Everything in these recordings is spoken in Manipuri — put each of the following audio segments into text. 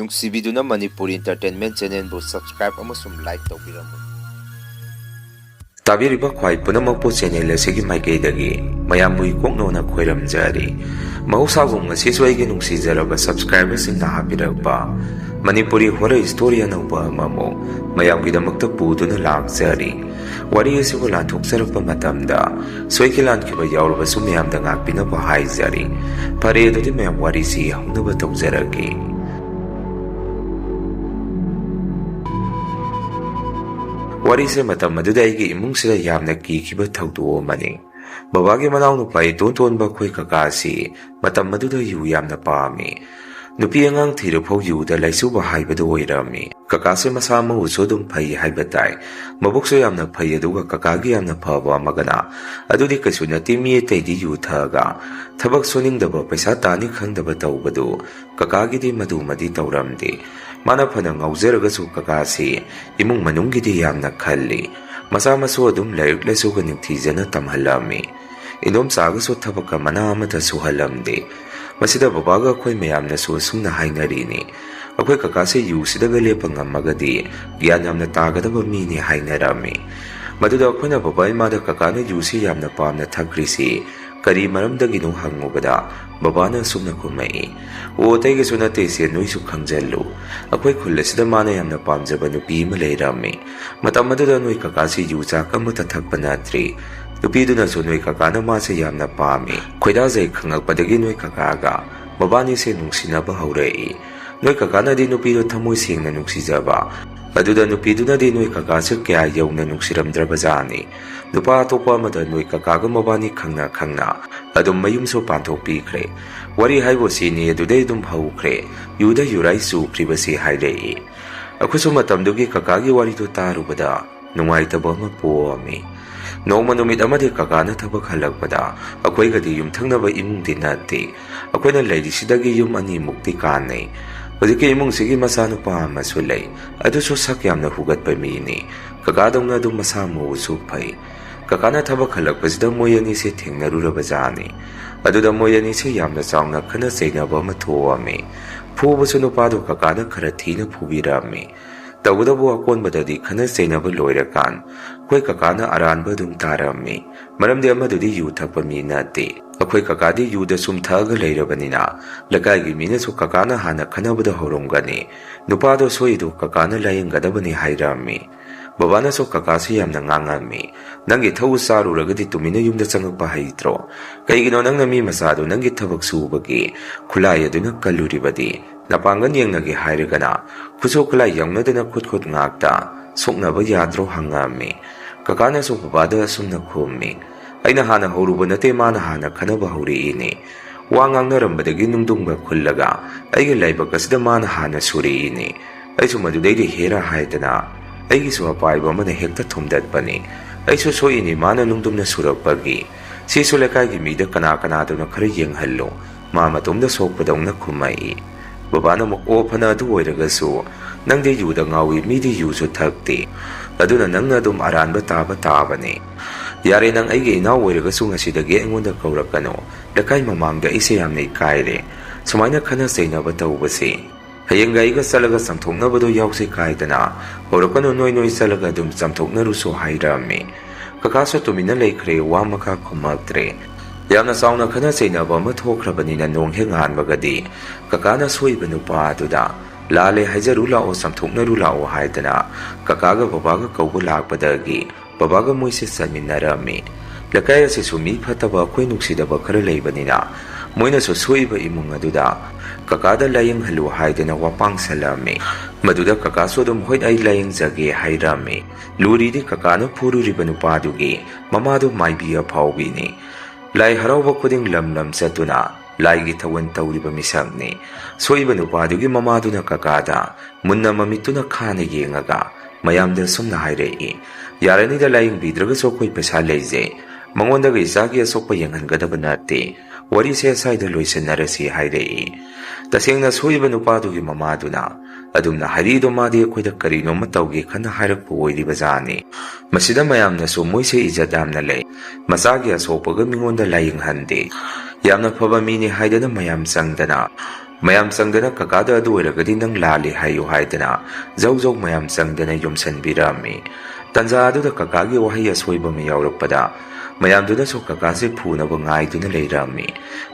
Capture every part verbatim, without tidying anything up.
ꯅꯨꯡꯁꯤꯕꯤꯗꯨꯅ ꯃꯅꯤꯄꯨꯔꯤ Entertainment Channelꯕꯨ subscribe ꯑꯃꯁꯨꯡ like ꯇꯧꯕꯤꯔꯝꯃꯨ꯫ ꯇꯥꯕꯤꯔꯤꯕ ꯈ꯭ꯋꯥꯏ ꯄꯨꯝꯅꯃꯛꯄꯨ channel ꯑꯁꯤꯒꯤ ꯃꯥꯏꯀꯩꯗꯒꯤ ꯃꯌꯥꯝꯕꯨ ꯏꯀꯣꯛꯅꯧꯅ ꯈꯣꯏꯔꯝꯖꯔꯤ꯫ ꯃꯍꯧꯁꯥꯒꯨꯝ ꯉꯁꯤꯁꯨ ꯑꯩꯒꯤ ꯅꯨꯡꯁꯤꯖꯔꯕ subscriberꯁꯤꯡꯅ ꯍꯥꯞꯄꯤꯔꯛꯄ ꯃꯅꯤꯄꯨꯔꯤ horror story ꯑꯅꯧꯕ ꯑꯃꯃꯨꯛ ꯃꯌꯥꯝꯒꯤꯗꯃꯛꯇ ꯄꯨꯗꯨꯅ ꯂꯥꯛꯆꯔꯤ꯫ ꯋꯥꯔꯤ ꯑꯁꯤꯕꯨ ꯂꯥꯟꯊꯣꯛꯆꯔꯛꯄ ꯃꯇꯝꯗ ꯁꯣꯏꯈꯤ ꯂꯥꯟꯈꯤꯕ ꯌꯥꯎꯔꯕꯁꯨ ꯃꯌꯥꯝꯗ ꯉꯥꯛꯄꯤꯅꯕ ꯍꯥꯏꯖꯔꯤ꯫ ꯐꯔꯦ, ꯑꯗꯨꯗꯤ ꯃꯌꯥꯝ ꯋꯥꯔꯤꯁꯤ ꯍꯧꯅꯕ ꯇꯧꯖꯔꯒꯦ꯫ ꯋꯥꯔꯤꯁꯦ ꯃꯇꯝ ꯑꯗꯨꯗ ꯑꯩꯒꯤ ꯏꯃꯨꯡꯁꯤꯗ ꯌꯥꯝꯅ ꯀꯤꯈꯤꯕ ꯊꯧꯗꯣꯛ ꯑꯃꯅꯤ꯫ ꯕꯕꯥꯒꯤ ꯃꯅꯥꯎꯅꯨꯄꯥ ꯏꯇꯣꯟ ꯇꯣꯟꯕ ꯑꯩꯈꯣꯏ ꯀꯀꯥ ꯑꯁꯤ ꯃꯇꯝ ꯑꯗꯨꯗ ꯌꯨ ꯌꯥꯝꯅ ꯄꯥꯝꯃꯤ꯫ ꯅꯨꯄꯤ ꯑꯉꯥꯡ ꯊꯤꯔꯐꯥꯎ ꯌꯨꯗ ꯂꯩꯆꯨꯕ ꯍꯥꯏꯕꯗꯨ ꯑꯣꯏꯔꯝꯃꯤ꯫ ꯀꯀꯥꯁꯦ ꯃꯁꯥ ꯃꯎꯁꯨ ꯑꯗꯨꯝ ꯐꯩ ꯍꯥꯏꯕ ꯇꯥꯏ꯫ ꯃꯕꯨꯛꯁꯨ ꯌꯥꯝꯅ ꯐꯩ, ꯑꯗꯨꯒ ꯀꯀꯥꯒꯤ ꯌꯥꯝꯅ ꯐꯕ ꯑꯃꯒꯅ ꯑꯗꯨꯗꯤ ꯀꯩꯁꯨ ꯅꯠꯇꯦ, ꯃꯤ ꯑꯇꯩꯗꯤ ꯌꯨ ꯊꯛꯑꯒ ꯊꯕꯛ ꯁꯨꯅꯤꯡꯗꯕ, ꯄꯩꯁꯥ ꯇꯥꯅꯤ ꯈꯪꯗꯕ ꯇꯧꯕꯗꯨ ꯀꯀꯥꯒꯤꯗꯤ ꯃꯗꯨꯃꯗꯤ ꯇꯧꯔꯝꯗꯦ꯫ ꯃꯥꯅ ꯐꯅ ꯉꯥꯎꯖꯔꯒꯁꯨ ꯀꯀꯥꯁꯤ ꯏꯃꯨꯡ ꯃꯅꯨꯡꯒꯤꯗꯤ ꯌꯥꯝꯅ ꯈꯜꯂꯤ꯫ ꯃꯆꯥ ꯃꯁꯨ ꯑꯗꯨꯝ ꯂꯥꯏꯔꯤꯛ ꯂꯥꯏꯁꯨꯒ ꯅꯤꯡꯊꯤꯖꯅ ꯇꯝꯍꯜꯂꯝꯃꯤ꯫ ꯏꯟꯗꯣꯝꯆꯥꯒꯁꯨ ꯊꯕꯛꯀ ꯃꯅꯥ ꯑꯃꯠꯇ ꯁꯨꯍꯜꯂꯝꯗꯦ꯫ ꯃꯁꯤꯗ ꯕꯕꯥꯒ ꯑꯩꯈꯣꯏ ꯃꯌꯥꯝꯅꯁꯨ ꯑꯁꯨꯝꯅ ꯍꯥꯏꯅꯔꯤꯅꯤ, "ꯑꯩꯈꯣꯏ ꯀꯀꯥꯁꯦ ꯌꯨꯁꯤꯗꯒ ꯂꯦꯞꯄ ꯉꯝꯃꯒꯗꯤ ꯒ꯭ꯌꯥꯟ ꯌꯥꯝꯅ ꯇꯥꯒꯗꯕ ꯃꯤꯅꯤ" ꯍꯥꯏꯅꯔꯝꯃꯤ꯫ ꯃꯗꯨꯗ ꯑꯩꯈꯣꯏꯅ ꯕꯕꯥ ꯏꯃꯥꯗ ꯀꯀꯥꯅ ꯌꯨꯁꯤ ꯌꯥꯝꯅ ꯄꯥꯝꯅ ꯊꯛꯈ꯭ꯔꯤꯁꯤ ꯀꯔꯤ ꯃꯔꯝꯗꯒꯤꯅꯣ ꯍꯪꯉꯨꯕꯗ, ꯕꯕꯥꯅ ꯑꯁꯨꯝꯅ ꯈꯨꯝꯃꯛꯏ, "ꯑꯣ, ꯑꯇꯩꯒꯤꯁꯨ ꯅꯠꯇꯦ ꯁꯦ, ꯅꯣꯏꯁꯨ ꯈꯪꯖꯜꯂꯨ꯫ ꯑꯩꯈꯣꯏ ꯈꯨꯜ ꯑꯁꯤꯗ ꯃꯥꯅ ꯌꯥꯝꯅ ꯄꯥꯝꯖꯕ ꯅꯨꯄꯤ ꯑꯃ ꯂꯩꯔꯝꯃꯤ꯫ ꯃꯇꯝ ꯑꯗꯨꯗ ꯅꯣꯏ ꯀꯀꯥꯁꯤ ꯌꯨ ꯆꯥꯛ ꯑꯃꯠꯇ ꯊꯛꯄ ꯅꯠꯇ꯭ꯔꯤ꯫ ꯅꯨꯄꯤꯗꯨꯅꯁꯨ ꯅꯣꯏ ꯀꯀꯥꯅ ꯃꯥꯁꯦ ꯌꯥꯝꯅ ꯄꯥꯝꯃꯤ꯫ ꯈꯣꯏꯗꯥꯖꯩ ꯈꯪꯉꯛꯄꯗꯒꯤ ꯅꯣꯏ ꯀꯀꯥꯒ ꯃꯕꯥꯅꯤꯁꯦ ꯅꯨꯡꯁꯤꯅꯕ ꯍꯧꯔꯛꯏ꯫ ꯅꯣꯏ ꯀꯀꯥꯅꯗꯤ ꯅꯨꯄꯤꯗꯣ ꯊꯃꯣꯏ ꯁꯦꯡꯅ ꯅꯨꯡꯁꯤꯖꯕ, ꯑꯗꯨꯗ ꯅꯨꯄꯤꯗꯨꯅꯗꯤ ꯅꯣꯏ ꯀꯀꯥꯁꯦ ꯀꯌꯥ ꯌꯧꯅ ꯅꯨꯡꯁꯤꯔꯝꯗ꯭ꯔꯕꯖꯥꯠꯅꯤ꯫ ꯅꯨꯄꯥ ꯑꯇꯣꯞꯄ ꯑꯃꯗ ꯅꯣꯏ ꯀꯀꯥꯒ ꯃꯕꯥꯅꯤ ꯈꯪꯅ ꯈꯪꯅ ꯑꯗꯨꯝ ꯃꯌꯨꯝꯁꯨ ꯄꯥꯟꯊꯣꯛꯄꯤꯈ꯭ꯔꯦ꯫ ꯋꯥꯔꯤ ꯍꯥꯏꯕꯨ ꯁꯤꯅꯤ, ꯑꯗꯨꯗꯩ ꯑꯗꯨꯝ ꯍꯧꯈ꯭ꯔꯦ꯫ ꯌꯨꯗ ꯌꯨꯔꯥꯏ ꯆꯨꯈ꯭ꯔꯤꯕꯁꯤ" ꯍꯥꯏꯔꯛꯏ꯫ ꯑꯩꯈꯣꯏꯁꯨ ꯃꯇꯝꯗꯨꯒꯤ ꯀꯀꯥꯒꯤ ꯋꯥꯔꯤꯗꯨ ꯇꯥꯔꯨꯕꯗ ꯅꯨꯡꯉꯥꯏꯇꯕ ꯑꯃ ꯄꯣꯛꯑꯝꯃꯤ꯫ ꯅꯣꯡꯃ ꯅꯨꯃꯤꯠ ꯑꯃꯗꯤ ꯀꯀꯥꯅ ꯊꯕꯛ ꯍꯜꯂꯛꯄꯗ ꯑꯩꯈꯣꯏꯒꯗꯤ ꯌꯨꯝꯊꯪꯅꯕ ꯏꯃꯨꯡꯗꯤ ꯅꯠꯇꯦ꯫ ꯑꯩꯈꯣꯏꯅ ꯂꯩꯔꯤꯁꯤꯗꯒꯤ ꯌꯨꯝ ꯑꯅꯤꯃꯨꯛꯇꯤ ꯀꯥꯟꯅꯩ꯫ ꯍꯧꯖꯤꯛꯀꯤ ꯏꯃꯨꯡꯁꯤꯒꯤ ꯃꯆꯥꯅꯨꯄꯥ ꯑꯃꯁꯨ ꯂꯩ꯫ ꯑꯗꯨꯁꯨ ꯁꯛ ꯌꯥꯝꯅ ꯍꯨꯒꯠꯄ ꯃꯤꯅꯤ꯫ ꯀꯀꯥꯗꯧꯅ ꯑꯗꯨꯝ ꯃꯁꯥ ꯃꯎꯁꯨ ꯐꯩ꯫ ꯀꯀꯥꯅ ꯊꯕꯛ ꯍꯜꯂꯛꯄꯁꯤꯗ ꯃꯣꯏ ꯑꯅꯤꯁꯦ ꯊꯦꯡꯅꯔꯨꯔꯕꯖꯥꯠꯅꯤ꯫ ꯑꯗꯨꯗ ꯃꯣꯏ ꯑꯅꯤꯁꯦ ꯌꯥꯝꯅ ꯆꯥꯎꯅ ꯈꯠꯅ ꯆꯩꯅꯕ ꯑꯃ ꯊꯣꯛꯑꯝꯃꯤ꯫ ꯐꯨꯕꯁꯨ ꯅꯨꯄꯥꯗꯣ ꯀꯀꯥꯅ ꯈꯔ ꯊꯤꯅ ꯐꯨꯕꯤꯔꯝꯃꯤ꯫ ꯇꯧꯕꯇꯕꯨ ꯑꯀꯣꯟꯕꯗꯗꯤ ꯈꯠꯅ ꯆꯩꯅꯕ ꯂꯣꯏꯔꯀꯥꯟ ꯑꯩꯈꯣꯏ ꯀꯀꯥꯅ ꯑꯔꯥꯟꯕ ꯑꯗꯨꯝ ꯇꯥꯔꯝꯃꯤ꯫ ꯃꯔꯝꯗꯤ ꯑꯃꯗꯨꯗꯤ ꯌꯨ ꯊꯛꯄ ꯃꯤ ꯅꯠꯇꯦ꯫ ꯑꯩꯈꯣꯏ ꯀꯀꯥꯗꯤ ꯌꯨꯗ ꯁꯨꯝ ꯊꯛꯑꯒ ꯂꯩꯔꯕꯅꯤꯅ ꯂꯩꯀꯥꯏꯒꯤ ꯃꯤꯅꯁꯨ ꯀꯀꯥꯅ ꯍꯥꯟꯅ ꯈꯠꯅꯕꯗ ꯍꯧꯔꯝꯒꯅꯤ, ꯅꯨꯄꯥꯗꯣ ꯁꯣꯏꯗꯣ ꯀꯀꯥꯅ ꯂꯥꯌꯦꯡꯒꯗꯕꯅꯤ ꯍꯥꯏꯔꯝꯃꯤ꯫ ꯕꯕꯥꯅꯁꯨ ꯀꯀꯥꯁꯤ ꯌꯥꯝꯅ ꯉꯥꯡꯉꯝꯃꯤ꯫ "ꯅꯪꯒꯤ ꯊꯧ ꯆꯥꯔꯨꯔꯒꯗꯤ ꯇꯨꯃꯤꯟꯅ ꯌꯨꯝꯗ ꯆꯪꯉꯛꯄ ꯍꯩꯇ꯭ꯔꯣ? ꯀꯩꯒꯤꯅꯣ ꯅꯪꯅ ꯃꯤ ꯃꯆꯥꯗꯨ ꯅꯪꯒꯤ ꯊꯕꯛ ꯁꯨꯕꯒꯤ ꯈꯨꯠꯂꯥꯏ ꯑꯗꯨꯅ ꯀꯜꯂꯨꯔꯤꯕꯗꯤ? ꯅꯄꯥꯡꯒꯜ ꯌꯦꯡꯅꯒꯦ ꯍꯥꯏꯔꯒꯅ ꯈꯨꯠꯁꯨ ꯈꯨꯠꯂꯥꯏ ꯌꯥꯎꯅꯗꯅ ꯈꯨꯠ ꯈꯨꯠ ꯉꯥꯛꯇ ꯁꯣꯛꯅꯕ ꯌꯥꯗ꯭ꯔꯣ?" ꯍꯪꯉꯝꯃꯤ꯫ ꯀꯀꯥꯅꯁꯨ ꯕꯕꯥꯗ ꯑꯁꯨꯝꯅ ꯈꯨꯝꯃꯤ, "ꯑꯩꯅ ꯍꯥꯟꯅ ꯍꯧꯔꯨꯕ ꯅꯠꯇꯦ, ꯃꯥꯅ ꯍꯥꯟꯅ ꯈꯠꯅꯕ ꯍꯧꯔꯛꯏꯅꯤ꯫ ꯋꯥ ꯉꯥꯡꯅꯔꯝꯕꯗꯒꯤ ꯅꯨꯡꯗꯨꯡꯕ ꯈꯨꯜꯂꯒ ꯑꯩꯒꯤ ꯂꯥꯏꯕꯛ ꯑꯁꯤꯗ ꯃꯥꯅ ꯍꯥꯟꯅ ꯁꯨꯔꯛꯏꯅꯤ꯫ ꯑꯩꯁꯨ ꯃꯗꯨꯗꯩꯗ ꯍꯦꯔꯥ ꯍꯥꯏꯗꯅ ꯑꯩꯒꯤꯁꯨ ꯑꯄꯥꯏꯕ ꯑꯃꯅ ꯍꯦꯛꯇ ꯊꯣꯝꯗꯠꯄꯅꯤ꯫ ꯑꯩꯁꯨ ꯁꯣꯛꯏꯅꯤ ꯃꯥꯅ ꯅꯨꯡꯗꯨꯝꯅ ꯁꯨꯔꯛꯄꯒꯤ꯫ ꯁꯤꯁꯨ ꯂꯩꯀꯥꯏꯒꯤ ꯃꯤꯗ ꯀꯅꯥ ꯀꯅꯥꯗꯅꯣ ꯈꯔ ꯌꯦꯡꯍꯜꯂꯨ", ꯃꯥ ꯃꯇꯣꯝꯗ ꯁꯣꯛꯄꯗꯧꯅ ꯈꯨꯝꯃꯛꯏ꯫ ꯕꯕꯥꯅ ꯑꯃꯨꯛ, "ꯑꯣ, ꯐꯅ ꯑꯗꯨ ꯑꯣꯏꯔꯒꯁꯨ ꯅꯪꯗꯤ ꯌꯨꯗ ꯉꯥꯎꯏ, ꯃꯤꯗꯤ ꯌꯨꯁꯨ ꯊꯛꯇꯦ꯫ ꯑꯗꯨꯅ ꯅꯪꯅ ꯑꯗꯨꯝ ꯑꯔꯥꯟꯕ ꯇꯥꯕ ꯇꯥꯕꯅꯤ꯫ ꯌꯥꯔꯦ, ꯅꯪ ꯑꯩꯒꯤ ꯏꯅꯥꯎ ꯑꯣꯏꯔꯒꯁꯨ ꯉꯁꯤꯗꯒꯤ ꯑꯩꯉꯣꯟꯗ ꯀꯧꯔꯛꯀꯅꯨ꯫ ꯂꯩꯀꯥꯏ ꯃꯃꯥꯡꯗ ꯑꯩꯁꯦ ꯌꯥꯝꯅ ꯏꯀꯥꯏꯔꯦ꯫ ꯁꯨꯃꯥꯏꯅ ꯈꯠꯅ ꯆꯩꯅꯕ ꯇꯧꯕꯁꯦ꯫ ꯍꯌꯦꯡꯒ ꯑꯩꯒ ꯆꯠꯂꯒ ꯆꯥꯝꯊꯣꯛꯅꯕꯗꯣ ꯌꯥꯎꯁꯤ ꯀꯥꯏꯗꯅ ꯍꯧꯔꯛꯀꯅꯨ, ꯅꯣꯏ ꯅꯣꯏ ꯆꯠꯂꯒ ꯑꯗꯨꯝ ꯆꯥꯝꯊꯣꯛꯅꯔꯨꯁꯨ" ꯍꯥꯏꯔꯝꯃꯤ꯫ ꯀꯀꯥꯁꯨ ꯇꯨꯃꯤꯟꯅ ꯂꯩꯈ꯭ꯔꯦ, ꯋꯥ ꯃꯈꯥ ꯈꯨꯝꯃꯛꯇ꯭ꯔꯦ꯫ ꯌꯥꯝꯅ ꯆꯥꯎꯅ ꯈꯠꯅ ꯆꯩꯅꯕ ꯑꯃ ꯊꯣꯛꯈ꯭ꯔꯕꯅꯤꯅ ꯅꯣꯡ ꯍꯦꯛ ꯉꯥꯟꯕꯒꯗꯤ ꯀꯀꯥꯅ ꯁꯣꯛꯏꯕ ꯅꯨꯄꯥ ꯑꯗꯨꯗ, "ꯂꯥꯜꯂꯦ ꯍꯥꯏꯖꯔꯨ ꯂꯥꯛꯑꯣ, ꯆꯥꯝꯊꯣꯛꯅꯔꯨ ꯂꯥꯛꯑꯣ" ꯍꯥꯏꯗꯅ ꯀꯀꯥꯒ ꯕꯕꯥꯒ ꯀꯧꯕ ꯂꯥꯛꯄꯗꯒꯤ ꯕꯕꯥꯒ ꯃꯣꯏꯁꯦ ꯆꯠꯃꯤꯟꯅꯔꯝꯃꯤ꯫ ꯂꯩꯀꯥꯏ ꯑꯁꯤꯁꯨ ꯃꯤ ꯐꯠꯇꯕ, ꯑꯩꯈꯣꯏ ꯅꯨꯡꯁꯤꯗꯕ ꯈꯔ ꯂꯩꯕꯅꯤꯅ ꯃꯣꯏꯅꯁꯨ ꯁꯣꯛꯏꯕ ꯏꯃꯨꯡ ꯑꯗꯨꯗ ꯀꯀꯥꯗ ꯂꯥꯌꯦꯡꯍꯜꯂꯨ ꯍꯥꯏꯗꯅ ꯋꯥꯄꯥꯡ ꯁꯜꯂꯝꯃꯤ꯫ ꯃꯗꯨꯗ ꯀꯀꯥꯁꯨ ꯑꯗꯨꯝ, "ꯍꯣꯏ, ꯑꯩ ꯂꯥꯌꯦꯡꯖꯒꯦ" ꯍꯥꯏꯔꯝꯃꯤ꯫ ꯂꯨꯔꯤꯗꯤ ꯀꯀꯥꯅ ꯐꯨꯔꯨꯔꯤꯕ ꯅꯨꯄꯥꯗꯨꯒꯤ ꯃꯃꯥꯗꯨ ꯃꯥꯏꯕꯤ ꯑꯐꯥꯎꯕꯤꯅꯤ꯫ ꯂꯥꯏ ꯍꯔꯥꯎꯕ ꯈꯨꯗꯤꯡ ꯂꯝ ꯂꯝ ꯆꯠꯇꯨꯅ ꯂꯥꯏꯒꯤ ꯊꯧꯒꯜ ꯇꯧꯔꯤꯕ ꯃꯤꯁꯛꯅꯤ꯫ ꯁꯣꯛꯏꯕ ꯅꯨꯄꯥꯗꯨꯒꯤ ꯃꯃꯥꯗꯨꯅ ꯀꯀꯥꯗ ꯃꯨꯟꯅ ꯃꯃꯤꯠꯇꯨꯅ ꯈꯥꯅ ꯌꯦꯡꯉꯒ ꯃꯌꯥꯝꯗ ꯑꯁꯨꯝꯅ ꯍꯥꯏꯔꯛꯏ, "ꯌꯥꯔꯅꯤꯗ, ꯂꯥꯌꯦꯡꯕꯤꯗ꯭ꯔꯒꯁꯨ ꯑꯩꯈꯣꯏ ꯄꯩꯁꯥ ꯂꯩꯖꯩ꯫ ꯃꯉꯣꯟꯗꯒ ꯏꯆꯥꯒꯤ ꯑꯁꯣꯛꯄ ꯌꯦꯡꯍꯟꯒꯗꯕ ꯅꯠꯇꯦ꯫ ꯋꯥꯔꯤꯁꯦ ꯑꯁꯥꯏꯗ ꯂꯣꯏꯁꯤꯟꯅꯔꯁꯤ" ꯍꯥꯏꯔꯛꯏ꯫ ꯇꯁꯦꯡꯅ ꯁꯣꯛꯏꯕ ꯅꯨꯄꯥꯗꯨꯒꯤ ꯃꯃꯥꯗꯨꯅ ꯑꯗꯨꯝꯅ ꯍꯥꯏꯔꯛꯏꯗꯣ ꯃꯥꯗꯤ ꯑꯩꯈꯣꯏꯗ ꯀꯔꯤꯅꯣꯃ ꯇꯧꯒꯦ ꯈꯟꯅ ꯍꯥꯏꯔꯛꯄ ꯑꯣꯏꯔꯤꯕ ꯖꯥꯠꯅꯤ꯫ ꯃꯁꯤꯗ ꯃꯌꯥꯝꯅꯁꯨ ꯃꯣꯏꯁꯦ ꯏꯖꯠ ꯌꯥꯝꯅ ꯂꯩ, ꯃꯆꯥꯒꯤ ꯑꯁꯣꯛꯄꯒ ꯃꯤꯉꯣꯟꯗ ꯂꯥꯏꯌꯦꯡꯍꯟꯗꯦ꯫ ꯌꯥꯝꯅ ꯐꯕ ꯃꯤꯅꯤ ꯍꯥꯏꯗꯅ ꯃꯌꯥꯝ ꯆꯪꯗꯅ, ꯃꯌꯥꯝ ꯆꯪꯗꯅ ꯀꯀꯥꯗ ꯑꯗꯨ ꯑꯣꯏꯔꯒꯗꯤ ꯅꯪ ꯂꯥꯜꯂꯤ ꯍꯥꯏꯌꯨ ꯍꯥꯏꯗꯅ ꯖꯧ ꯖꯧ ꯃꯌꯥꯝ ꯆꯪꯗꯅ ꯌꯨꯝꯁꯟꯕꯤꯔꯝꯃꯤ꯫ ꯇꯟꯖꯥ ꯑꯗꯨꯗ ꯀꯀꯥꯒꯤ ꯋꯥꯍꯩ ꯑꯁꯣꯏꯕ ꯑꯃ ꯌꯥꯎꯔꯛꯄꯗ ꯃꯌꯥꯝꯗꯨꯅꯁꯨ ꯀꯀꯥꯁꯦ ꯐꯨꯅꯕ ꯉꯥꯏꯗꯨꯅ ꯂꯩꯔꯝꯃꯤ꯫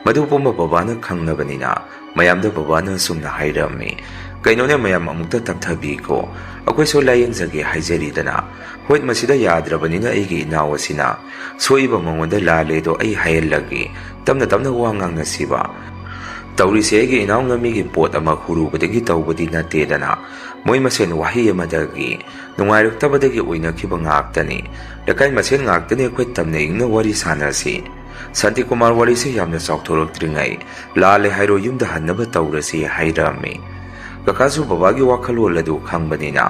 ꯃꯗꯨ ꯄꯨꯝꯕ ꯕꯕꯥꯅ ꯈꯪꯅꯕꯅꯤꯅ ꯃꯌꯥꯝꯗ ꯕꯕꯥꯅ ꯑꯁꯨꯝꯅ ꯍꯥꯏꯔꯝꯃꯤ, "ꯀꯩꯅꯣꯅꯦ ꯃꯌꯥꯝ, ꯑꯃꯨꯛꯇ ꯇꯞꯊꯕꯤꯈꯣ, ꯑꯩꯈꯣꯏꯁꯨ ꯂꯥꯏꯌꯦꯡꯖꯒꯦ ꯍꯥꯏꯖꯔꯤꯗꯅ꯫ ꯍꯣꯏ, ꯃꯁꯤꯗ ꯌꯥꯗ꯭ꯔꯕꯅꯤꯅ ꯑꯩꯒꯤ ꯏꯅꯥꯎ ꯑꯁꯤꯅ ꯁꯣꯛꯏꯕ ꯃꯉꯣꯟꯗ ꯂꯥꯜꯂꯦꯗꯣ ꯑꯩ ꯍꯥꯏꯍꯜꯂꯒꯦ, ꯇꯞꯅ ꯇꯞꯅ ꯋꯥ ꯉꯥꯡꯅꯁꯤꯕ꯫ ꯇꯧꯔꯤꯁꯦ ꯑꯩꯒꯤ ꯏꯅꯥꯎꯅ ꯃꯤꯒꯤ ꯄꯣꯠ ꯑꯃ ꯍꯨꯔꯨꯕꯗꯒꯤ ꯇꯧꯕꯗꯤ ꯅꯠꯇꯦꯗꯅ, ꯃꯣꯏ ꯃꯁꯦꯟ ꯋꯥꯍꯩ ꯑꯃꯗꯒꯤ ꯅꯨꯡꯉꯥꯏꯔꯛꯇꯕꯗꯒꯤ ꯑꯣꯏꯅꯈꯤꯕ ꯉꯥꯛꯇꯅꯤ꯫ ꯂꯩꯀꯥꯏ ꯃꯁꯦꯟ ꯉꯥꯛꯇꯅꯤ ꯑꯩꯈꯣꯏ ꯇꯝꯅ ꯏꯪꯅ ꯋꯥꯔꯤ ꯁꯥꯟꯅꯁꯤ꯫ ꯁꯥꯟꯇꯤꯀꯨꯃꯥꯔ ꯋꯥꯔꯤꯁꯦ ꯌꯥꯝꯅ ꯆꯥꯎꯊꯣꯔꯛꯇ꯭ꯔꯤꯉꯩ ꯂꯥꯜꯂꯦ ꯍꯥꯏꯔꯣ ꯌꯨꯝꯗ ꯍꯟꯅꯕ ꯇꯧꯔꯁꯤ" ꯍꯥꯏꯔꯝꯃꯤ꯫ ꯀꯀꯥꯁꯨ ꯕꯕꯥꯒꯤ ꯋꯥꯈꯜꯂꯣꯟ ꯑꯗꯨ ꯈꯪꯕꯅꯤꯅ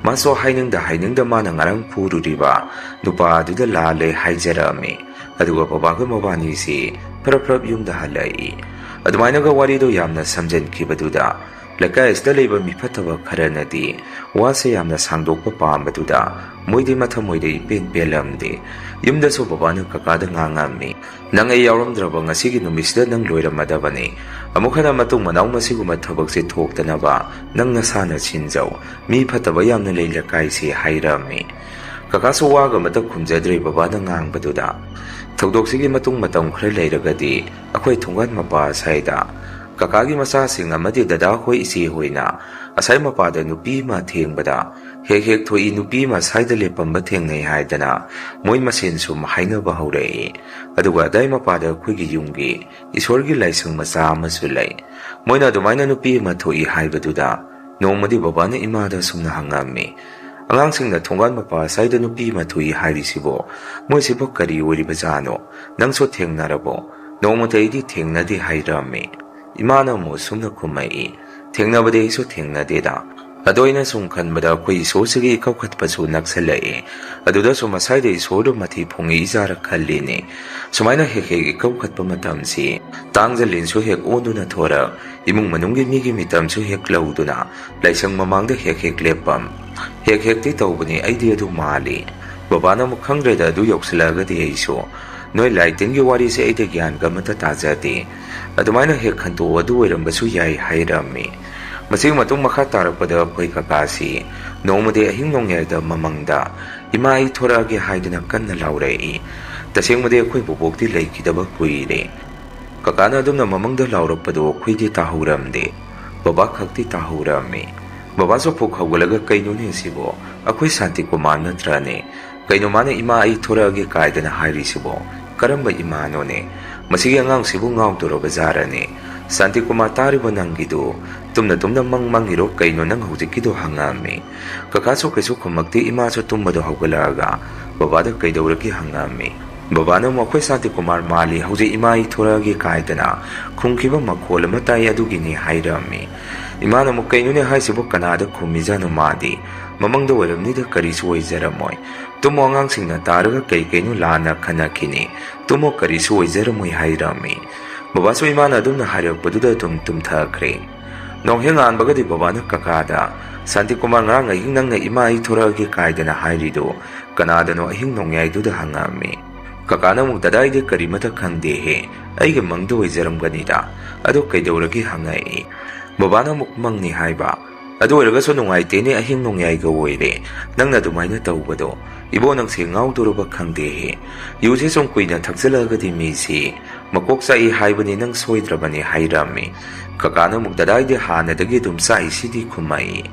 ꯃꯥꯁꯨ ꯍꯥꯏꯅꯤꯡꯗ ꯍꯥꯏꯅꯤꯡꯗ ꯃꯥꯅ ꯉꯔꯥꯡ ꯐꯨꯔꯨꯔꯤꯕ ꯅꯨꯄꯥ ꯑꯗꯨꯗ ꯂꯥꯜꯂꯦ ꯍꯥꯏꯖꯔꯝꯃꯤ꯫ ꯑꯗꯨꯒ ꯕꯕꯥꯒ ꯃꯕꯥꯅꯤꯁꯤ ꯐꯔꯞ ꯐꯔꯞ ꯌꯨꯝꯗ ꯍꯜꯂꯛꯏ꯫ ꯑꯗꯨꯃꯥꯏꯅꯒ ꯋꯥꯔꯤꯗꯣ ꯌꯥꯝꯅ ꯁꯝꯖꯟꯈꯤꯕꯗꯨꯗ ꯂꯩꯀꯥꯏ ꯑꯁꯤꯗ ꯂꯩꯕ ꯃꯤ ꯐꯠꯇꯕ ꯈꯔꯅꯗꯤ ꯋꯥꯁꯦ ꯌꯥꯝꯅ ꯁꯥꯡꯗꯣꯛꯄ ꯄꯥꯝꯕꯗꯨꯗ ꯃꯣꯏꯗꯤ ꯃꯊꯃꯣꯏꯗ ꯏꯄꯦꯟ ꯄꯦꯜꯂꯝꯗꯦ꯫ ꯌꯨꯝꯗꯁꯨ ꯕꯕꯥꯅ ꯀꯀꯥꯗ ꯉꯥꯡꯉꯝꯃꯤ, "ꯅꯪ ꯑꯩ ꯌꯥꯎꯔꯝꯗ꯭ꯔꯕ ꯉꯁꯤꯒꯤ ꯅꯨꯃꯤꯠꯁꯤꯗ ꯅꯪ ꯂꯣꯏꯔꯝꯃꯗꯕꯅꯤ꯫ ꯑꯃꯨꯛ ꯍꯟꯅ ꯃꯇꯨꯡ ꯃꯅꯥꯎ ꯃꯁꯤꯒꯨꯝꯕ ꯊꯕꯛꯁꯦ ꯊꯣꯛꯇꯅꯕ ꯅꯪ ꯅꯁꯥꯅ ꯁꯤꯟꯖꯧ꯫ ꯃꯤ ꯐꯠꯇꯕ ꯌꯥꯝꯅ ꯂꯩ ꯂꯩꯀꯥꯏꯁꯤ" ꯍꯥꯏꯔꯝꯃꯤ꯫ ꯀꯀꯥꯁꯨ ꯋꯥꯒ ꯑꯃꯇ ꯈꯨꯝꯖꯗ꯭ꯔꯦ ꯕꯕꯥꯅ ꯉꯥꯡꯕꯗꯨꯗ꯫ ꯊꯧꯗꯣꯛꯁꯤꯒꯤ ꯃꯇꯨꯡ ꯃꯇꯝ ꯈꯔ ꯂꯩꯔꯒꯗꯤ ꯑꯩꯈꯣꯏ ꯊꯣꯡꯒꯥꯟ ꯃꯄꯥ ꯑꯁ꯭ꯋꯥꯏꯗ ꯀꯀꯥꯒꯤ ꯃꯆꯥꯁꯤꯡ ꯑꯃꯗꯤ ꯗꯗꯥ ꯍꯣꯏ ꯏꯆꯦ ꯍꯣꯏꯅ ꯑꯁꯥꯏ ꯃꯄꯥꯗ ꯅꯨꯄꯤ ꯑꯃ ꯊꯦꯡꯕꯗ ꯍꯦꯛ ꯍꯦꯛ ꯊꯣꯛꯏ, ꯅꯨꯄꯤ ꯑꯃ ꯁ꯭ꯋꯥꯏꯗ ꯂꯦꯞꯄꯝꯕ ꯊꯦꯡꯅꯩ ꯍꯥꯏꯗꯅ ꯃꯣꯏ ꯃꯁꯦꯟ ꯁꯨꯝ ꯍꯥꯏꯅꯕ ꯍꯧꯔꯛꯏ꯫ ꯑꯗꯨꯒ ꯑꯗꯥꯏ ꯃꯄꯥꯗ ꯑꯩꯈꯣꯏꯒꯤ ꯌꯨꯝꯒꯤ ꯏꯁꯣꯔꯒꯤ ꯂꯥꯏꯁꯪ ꯃꯆꯥ ꯑꯃꯁꯨ ꯂꯩ꯫ ꯃꯣꯏꯅ ꯑꯗꯨꯃꯥꯏꯅ ꯅꯨꯄꯤ ꯑꯃ ꯊꯣꯛꯏ ꯍꯥꯏꯕꯗꯨꯗ ꯅꯣꯡꯃꯗꯤ ꯕꯕꯥꯅ ꯏꯃꯥꯗ ꯁꯨꯝꯅ ꯍꯪꯉꯝꯃꯤ, "ꯑꯉꯥꯡꯁꯤꯡꯅ ꯊꯣꯡꯒꯥꯟ ꯃꯄꯥ ꯑꯁ꯭ꯋꯥꯏꯗ ꯅꯨꯄꯤ ꯑꯃ ꯊꯣꯛꯏ ꯍꯥꯏꯔꯤꯁꯤꯕꯣ, ꯃꯣꯏꯁꯤꯕꯨ ꯀꯔꯤ ꯑꯣꯏꯔꯤꯕꯖꯥꯠꯅꯣ? ꯅꯪꯁꯨ ꯊꯦꯡꯅꯔꯕꯣ?" "ꯅꯣꯡꯃꯇ ꯑꯩꯗꯤ ꯊꯦꯡꯅꯗꯦ" ꯍꯥꯏꯔꯝꯃꯤ꯫ ꯏꯃꯥꯅ ꯑꯃꯨꯛ ꯑꯁꯨꯝꯅ ꯈꯨꯝꯃꯛꯏ, "ꯊꯦꯡꯅꯕꯗꯤ ꯑꯩꯁꯨ ꯊꯦꯡꯅꯗꯦꯗ꯫ ꯑꯗꯣ ꯑꯩꯅ ꯁꯨꯝ ꯈꯟꯕꯗ ꯑꯩꯈꯣꯏ ꯏꯁꯣꯔꯁꯤꯒꯤ ꯏꯀꯧꯈꯠꯄꯁꯨ ꯅꯛꯁꯜꯂꯛꯑꯦ꯫ ꯑꯗꯨꯗ ꯁꯨꯝ ꯃꯁꯥꯏꯗ ꯏꯁꯣꯔꯗꯣ ꯃꯊꯤ ꯐꯣꯡꯉꯛꯏꯖꯥꯔ ꯈꯜꯂꯤꯅꯦ꯫ ꯁꯨꯃꯥꯏꯅ ꯍꯦꯛ ꯍꯦꯛ ꯏꯀꯧꯈꯠꯄ ꯃꯇꯝꯁꯤ ꯇꯥꯡꯖ ꯂꯤꯟꯁꯨ ꯍꯦꯛ ꯑꯣꯟꯗꯨꯅ ꯊꯣꯔꯛ, ꯏꯃꯨꯡ ꯃꯅꯨꯡꯒꯤ ꯃꯤꯒꯤ ꯃꯤꯇꯝꯁꯨ ꯍꯦꯛ ꯂꯧꯗꯨꯅ ꯂꯥꯏꯁꯪ ꯃꯃꯥꯡꯗ ꯍꯦꯛ ꯍꯦꯛ ꯂꯦꯞꯄꯝ꯫ ꯍꯦꯛ ꯍꯦꯛꯇꯤ ꯇꯧꯕꯅꯤ, ꯑꯩꯗꯤ ꯑꯗꯨ ꯃꯥꯜꯂꯤ꯫ ꯕꯕꯥꯅ ꯑꯃꯨꯛ ꯈꯪꯗ꯭ꯔꯦꯗ, ꯑꯗꯨ ꯌꯧꯁꯤꯜꯂꯛꯑꯒꯗꯤ ꯑꯩꯁꯨ꯫ ꯅꯣꯏ ꯂꯥꯏ ꯇꯤꯟꯒꯤ ꯋꯥꯔꯤꯁꯦ ꯑꯩꯗꯤ ꯒ꯭ꯌꯥꯟꯒ ꯑꯃꯠꯇ ꯇꯥꯖꯗꯦ꯫ ꯑꯗꯨꯃꯥꯏꯅ ꯍꯦꯛ ꯈꯟꯇꯣꯛꯑꯣ, ꯑꯗꯨ ꯑꯣꯏꯔꯝꯕꯁꯨ ꯌꯥꯏ ꯍꯥꯏꯔꯝꯃꯤ꯫ ꯃꯁꯤꯒꯤ ꯃꯇꯨꯡ ꯃꯈꯥ ꯇꯥꯔꯛꯄꯗ ꯑꯩꯈꯣꯏ ꯀꯀꯥꯁꯤ ꯅꯣꯡꯃꯗꯤ ꯑꯍꯤꯡ ꯅꯣꯡꯌꯥꯏꯗ ꯃꯃꯪꯗ ꯏꯃꯥ ꯑꯩ ꯊꯣꯔꯛꯑꯒꯦ ꯍꯥꯏꯗꯨꯅ ꯀꯟꯅ ꯂꯥꯎꯔꯛꯏ꯫ ꯇꯁꯦꯡꯕꯗꯤ ꯑꯩꯈꯣꯏ ꯕꯣꯕꯣꯛꯇꯤ ꯂꯩꯈꯤꯗꯕ ꯀꯨꯏꯔꯦ꯫ ꯀꯀꯥꯅ ꯑꯗꯨꯝꯅ ꯃꯃꯪꯗ ꯂꯥꯎꯔꯛꯄꯗꯨ ꯑꯩꯈꯣꯏꯗꯤ ꯇꯥꯍꯧꯔꯝꯗꯦ꯫ ꯕꯕꯥ ꯈꯛꯇꯤ ꯇꯥꯍꯧꯔꯝꯃꯤ꯫ ꯕꯕꯥꯁꯨ ꯐꯨꯛ ꯍꯧꯒꯠꯂꯒ, "ꯀꯩꯅꯣꯅꯦ ꯁꯤꯕꯣ? ꯑꯩꯈꯣꯏ ꯁꯥꯟꯇꯤꯀꯨꯃꯥꯔ ꯅꯠꯇ꯭ꯔꯅꯦ? ꯀꯩꯅꯣ ꯃꯥꯅ ꯏꯃꯥ ꯑꯩ ꯊꯣꯔꯛꯑꯒꯦ ꯀꯥꯏꯗꯅ ꯍꯥꯏꯔꯤꯁꯤꯕꯣ? ꯀꯔꯝꯕ ꯏꯃꯥꯅꯣꯅꯦ? ꯃꯁꯤꯒꯤ ꯑꯉꯥꯡꯁꯤꯕꯨ ꯉꯥꯎꯗꯣꯔꯕ ꯖꯥꯔꯅꯦ?" "ꯁꯥꯟꯇꯤꯀꯨꯃꯥꯔ, ꯇꯥꯔꯤꯕ ꯅꯪꯒꯤꯗꯨ? ꯇꯨꯝꯅ ꯇꯨꯝꯅ ꯃꯪ ꯃꯪꯉꯤꯔꯣ ꯀꯩꯅꯣ ꯅꯪ ꯍꯧꯖꯤꯛꯀꯤꯗꯣ?" ꯍꯪꯉꯛꯑꯝꯃꯤ꯫ ꯀꯀꯥꯁꯨ ꯀꯩꯁꯨ ꯈꯨꯝꯃꯛꯇꯦ꯫ ꯏꯃꯥꯁꯨ ꯇꯨꯝꯕꯗꯣ ꯍꯧꯒꯠꯂꯛꯑꯒ ꯕꯕꯥꯗ ꯀꯩꯗꯧꯔꯒꯦ ꯍꯪꯉꯛꯑꯝꯃꯤ꯫ ꯕꯕꯥꯅ ꯑꯃꯨꯛ, "ꯑꯩꯈꯣꯏ ꯁꯥꯟꯇꯤꯀꯨꯃꯥꯔ ꯃꯥꯜꯂꯤ, ꯍꯧꯖꯤꯛ ꯏꯃꯥ ꯑꯩ ꯊꯣꯔꯛꯑꯒꯦ ꯀꯥꯏꯗꯅ ꯈꯨꯝꯈꯤꯕ ꯃꯈꯣꯜ ꯑꯃ ꯇꯥꯏ, ꯑꯗꯨꯒꯤꯅꯤ" ꯍꯥꯏꯔꯝꯃꯤ꯫ ꯏꯃꯥꯅ ꯑꯃꯨꯛ, "ꯀꯩꯅꯣꯅꯦ ꯍꯥꯏꯁꯤꯕꯨ, ꯀꯅꯥꯗ ꯈꯨꯝꯃꯤꯖꯥꯠꯅꯣ ꯃꯥꯗꯤ? ꯃꯃꯪꯗ ꯑꯣꯏꯔꯝꯅꯤꯗ, ꯀꯔꯤꯁꯨ ꯑꯣꯏꯖꯔꯝꯃꯣꯏ꯫ ꯇꯨꯝꯃꯣ, ꯑꯉꯥꯡꯁꯤꯡꯅ ꯇꯥꯔꯒ ꯀꯩ ꯀꯩꯅꯣ ꯂꯥꯟꯅ ꯈꯟꯅꯈꯤꯅꯤ꯫ ꯇꯨꯝꯃꯣ, ꯀꯔꯤꯁꯨ ꯑꯣꯏꯖꯔꯝꯃꯣꯏ" ꯍꯥꯏꯔꯝꯃꯤ꯫ ꯕꯕꯥꯁꯨ ꯏꯃꯥꯅ ꯑꯗꯨꯝꯅ ꯍꯥꯏꯔꯛꯄꯗꯨꯗ ꯑꯗꯨꯝ ꯇꯨꯝꯊꯈ꯭ꯔꯦ꯫ ꯅꯣꯡꯍꯦꯛ ꯉꯥꯟꯕꯒꯗꯤ ꯕꯕꯥꯅ ꯀꯀꯥꯗ, "ꯁꯥꯟꯇꯤꯀꯨꯃꯥꯔ, ꯉꯔꯥꯡ ꯑꯍꯤꯡ ꯅꯪꯅ ꯏꯃꯥ ꯑꯩ ꯊꯣꯔꯛꯑꯒꯦ ꯀꯥꯏꯗꯅ ꯍꯥꯏꯔꯤꯗꯣ ꯀꯅꯥꯗꯅꯣ ꯑꯍꯤꯡ ꯅꯣꯡꯌꯥꯏꯗꯨꯗ?" ꯍꯪꯉꯛꯑꯝꯃꯤ꯫ ꯀꯀꯥꯅ ꯑꯃꯨꯛ, "ꯗꯗꯥ, ꯑꯩꯗꯤ ꯀꯔꯤꯃꯇ ꯈꯪꯗꯦꯍꯦ, ꯑꯩꯒꯤ ꯃꯪꯗ ꯑꯣꯏꯖꯔꯝꯒꯅꯤꯗ꯫ ꯑꯗꯣ ꯀꯩꯗꯧꯔꯒꯦ?" ꯍꯪꯉꯛꯏ꯫ ꯕꯕꯥꯅ ꯑꯃꯨꯛ, "ꯃꯪꯅꯤ ꯍꯥꯏꯕ? ꯑꯗꯨ ꯑꯣꯏꯔꯒꯁꯨ ꯅꯨꯡꯉꯥꯏꯇꯦꯅꯦ, ꯑꯍꯤꯡ ꯅꯣꯡꯌꯥꯏꯒ ꯑꯣꯏꯔꯦ ꯅꯪꯅ ꯑꯗꯨꯃꯥꯏꯅ ꯇꯧꯕꯗꯣ꯫ ꯏꯕꯣ, ꯅꯪꯁꯦ ꯉꯥꯎꯗꯣꯔꯕ ꯈꯪꯗꯦꯍꯦ꯫ ꯌꯨꯁꯦ ꯁꯨꯝ ꯀꯨꯏꯅ ꯊꯛꯆꯜꯂꯛꯑꯒꯗꯤ ꯃꯤꯁꯤ ꯃꯀꯣꯛ ꯆꯥꯛꯏ ꯍꯥꯏꯕꯅꯤ, ꯅꯪ ꯁꯣꯏꯗ꯭ꯔꯕꯅꯦ" ꯍꯥꯏꯔꯝꯃꯤ꯫ ꯀꯀꯥꯅ ꯑꯃꯨꯛ, "ꯗꯗꯥ, ꯑꯩꯗꯤ ꯍꯥꯟꯅꯗꯒꯤ ꯑꯗꯨꯝ ꯆꯥꯛꯏꯁꯤꯗꯤ" ꯈꯨꯝꯃꯛꯏ꯫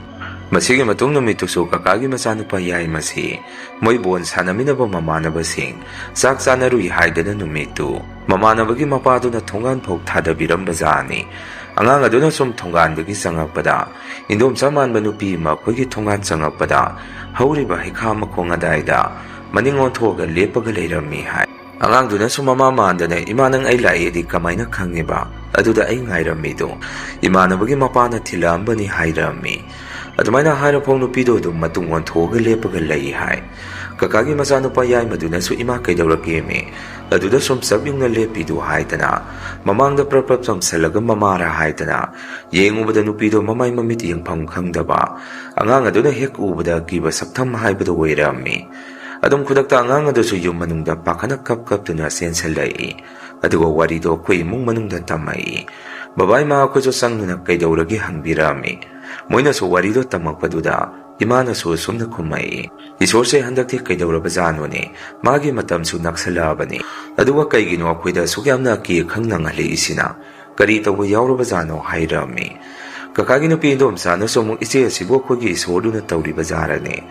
ꯃꯁꯤꯒꯤ ꯃꯇꯨꯡ ꯅꯨꯃꯤꯠꯇꯨꯁꯨ ꯀꯀꯥꯒꯤ ꯃꯆꯥꯅꯨꯄꯥ ꯌꯥꯏꯃꯁꯤ ꯃꯣꯏ ꯕꯣꯟ ꯁꯥꯟꯅꯃꯤꯟꯅꯕ ꯃꯃꯥꯟꯅꯕꯁꯤꯡ ꯆꯥꯛ ꯆꯥꯅꯔꯨꯏ ꯍꯥꯏꯗꯅ ꯅꯨꯃꯤꯠꯇꯨ ꯃꯃꯥꯟꯅꯕꯒꯤ ꯃꯄꯥꯗꯨꯅ ꯊꯣꯡꯒꯥꯟ ꯐꯥꯎ ꯊꯥꯗꯕꯤꯔꯝꯕꯖꯥꯠꯅꯤ꯫ ꯑꯉꯥꯡ ꯑꯗꯨꯅ ꯁꯨꯝ ꯊꯣꯡꯒꯥꯟꯗꯒꯤ ꯆꯪꯉꯛꯄꯗ, ꯏꯟꯗꯣꯝꯆꯥ ꯃꯥꯟꯕ ꯅꯨꯄꯤ ꯑꯃ ꯑꯩꯈꯣꯏꯒꯤ ꯊꯣꯡꯒꯥꯟ ꯆꯪꯉꯛꯄꯗ ꯍꯧꯔꯤꯕ ꯍꯩꯈꯥ ꯃꯈꯣꯡ ꯑꯗꯥꯏꯗ ꯃꯅꯤꯡ ꯑꯣꯟꯊꯣꯛꯑꯒ ꯂꯦꯞꯄꯒ ꯂꯩꯔꯝꯃꯤ ꯍꯥꯏ꯫ ꯑꯉꯥꯡꯗꯨꯅꯁꯨ ꯃꯃꯥ ꯃꯥꯟꯗꯅ, "ꯏꯃꯥ, ꯅꯪ ꯑꯩ ꯂꯥꯛꯑꯦꯗꯤ ꯀꯃꯥꯏꯅ ꯈꯪꯉꯤꯕ? ꯑꯗꯨꯗ ꯑꯩ ꯉꯥꯏꯔꯝꯃꯤꯗꯣ ꯏꯃꯥꯟꯅꯕꯒꯤ ꯃꯄꯥꯅ ꯊꯤꯜꯂꯛꯑꯝꯕꯅꯤ" ꯍꯥꯏꯔꯝꯃꯤ꯫ ꯑꯗꯨꯃꯥꯏꯅ ꯍꯥꯏꯔꯐꯥꯎ ꯅꯨꯄꯤꯗꯣ ꯑꯗꯨꯝ ꯃꯇꯨꯡ ꯑꯣꯟꯊꯣꯛꯑꯒ ꯂꯦꯞꯄꯒ ꯂꯩ ꯍꯥꯏ꯫ ꯀꯀꯥꯒꯤ ꯃꯆꯥꯅꯨꯄꯥ ꯌꯥꯏꯃꯗꯨꯅꯁꯨ "ꯏꯃꯥ, ꯀꯩꯗꯧꯔꯒꯦꯃꯤ? ꯑꯗꯨꯗ ꯁꯨꯝ ꯆꯞ ꯌꯨꯡꯅ ꯂꯦꯞꯄꯤꯗꯨ?" ꯍꯥꯏꯗꯅ ꯃꯃꯥꯡꯗ ꯄ꯭ꯔꯞ ꯄ꯭ꯔꯞ ꯆꯪꯁꯜꯂꯒ ꯃꯃꯥꯔꯥ ꯍꯥꯏꯗꯅ ꯌꯦꯡꯉꯨꯕꯗ ꯅꯨꯄꯤꯗꯣ ꯃꯃꯥꯏ ꯃꯃꯤꯠ ꯌꯦꯡꯐꯝ ꯈꯪꯗꯕ, ꯑꯉꯥꯡ ꯑꯗꯨꯅ ꯍꯦꯛ ꯎꯕꯗ ꯑꯀꯤꯕ ꯁꯛꯇꯝ ꯍꯥꯏꯕꯗꯨ ꯑꯣꯏꯔꯝꯃꯤ꯫ ꯑꯗꯨꯝ ꯈꯨꯗꯛꯇ ꯑꯉꯥꯡ ꯑꯗꯨꯁꯨ ꯌꯨꯝ ꯃꯅꯨꯡꯗ ꯄꯥꯈꯠꯅ ꯀꯞ ꯀꯞꯇꯨꯅ ꯆꯦꯟꯁꯤꯜꯂꯛꯏ꯫ ꯑꯗꯨꯒ ꯋꯥꯔꯤꯗꯣ ꯑꯩꯈꯣꯏ ꯏꯃꯨꯡ ꯃꯅꯨꯡꯗ ꯇꯝꯃꯛꯏ꯫ ꯕꯕꯥ ꯏꯃꯥ ꯑꯩꯈꯣꯏꯁꯨ ꯆꯪꯗꯨꯅ "ꯀꯩꯗꯧꯔꯒꯦ?" ꯍꯪꯕꯤꯔꯛꯑꯝꯃꯤ꯫ ꯃꯣꯏꯅꯁꯨ ꯋꯥꯔꯤꯗꯣ ꯇꯝꯃꯛꯄꯗꯨꯗ ꯏꯃꯥꯅꯁꯨ ꯑꯁꯨꯝꯅ ꯈꯨꯝꯃꯛꯏ, "ꯏꯁꯣꯔꯁꯦ ꯍꯟꯗꯛꯇꯤ ꯀꯩꯗꯧꯔꯕꯖꯥꯠꯅꯣꯅꯦ? ꯃꯥꯒꯤ ꯃꯇꯝꯁꯨ ꯅꯛꯁꯜꯂꯛꯑꯕꯅꯤ꯫ ꯑꯗꯨꯒ ꯀꯩꯒꯤꯅꯣ ꯑꯩꯈꯣꯏꯗ ꯑꯁꯨꯛ ꯌꯥꯝꯅ ꯑꯀꯤ ꯑꯈꯪ ꯅꯪꯍꯜꯂꯛꯏꯁꯤꯅ? ꯀꯔꯤ ꯇꯧꯕ ꯌꯥꯎꯔꯕꯖꯥꯠꯅꯣ?" ꯍꯥꯏꯔꯝꯃꯤ꯫ ꯀꯀꯥꯒꯤ ꯅꯨꯄꯤ ꯏꯟꯗꯣꯝꯆꯥꯅꯁꯨ ꯑꯃꯨꯛ, "ꯏꯆꯦ ꯑꯁꯤꯕꯨ ꯑꯩꯈꯣꯏꯒꯤ ꯏꯁꯣꯔꯗꯨꯅ ꯇꯧꯔꯤꯕ ꯖꯥꯔꯅꯦ?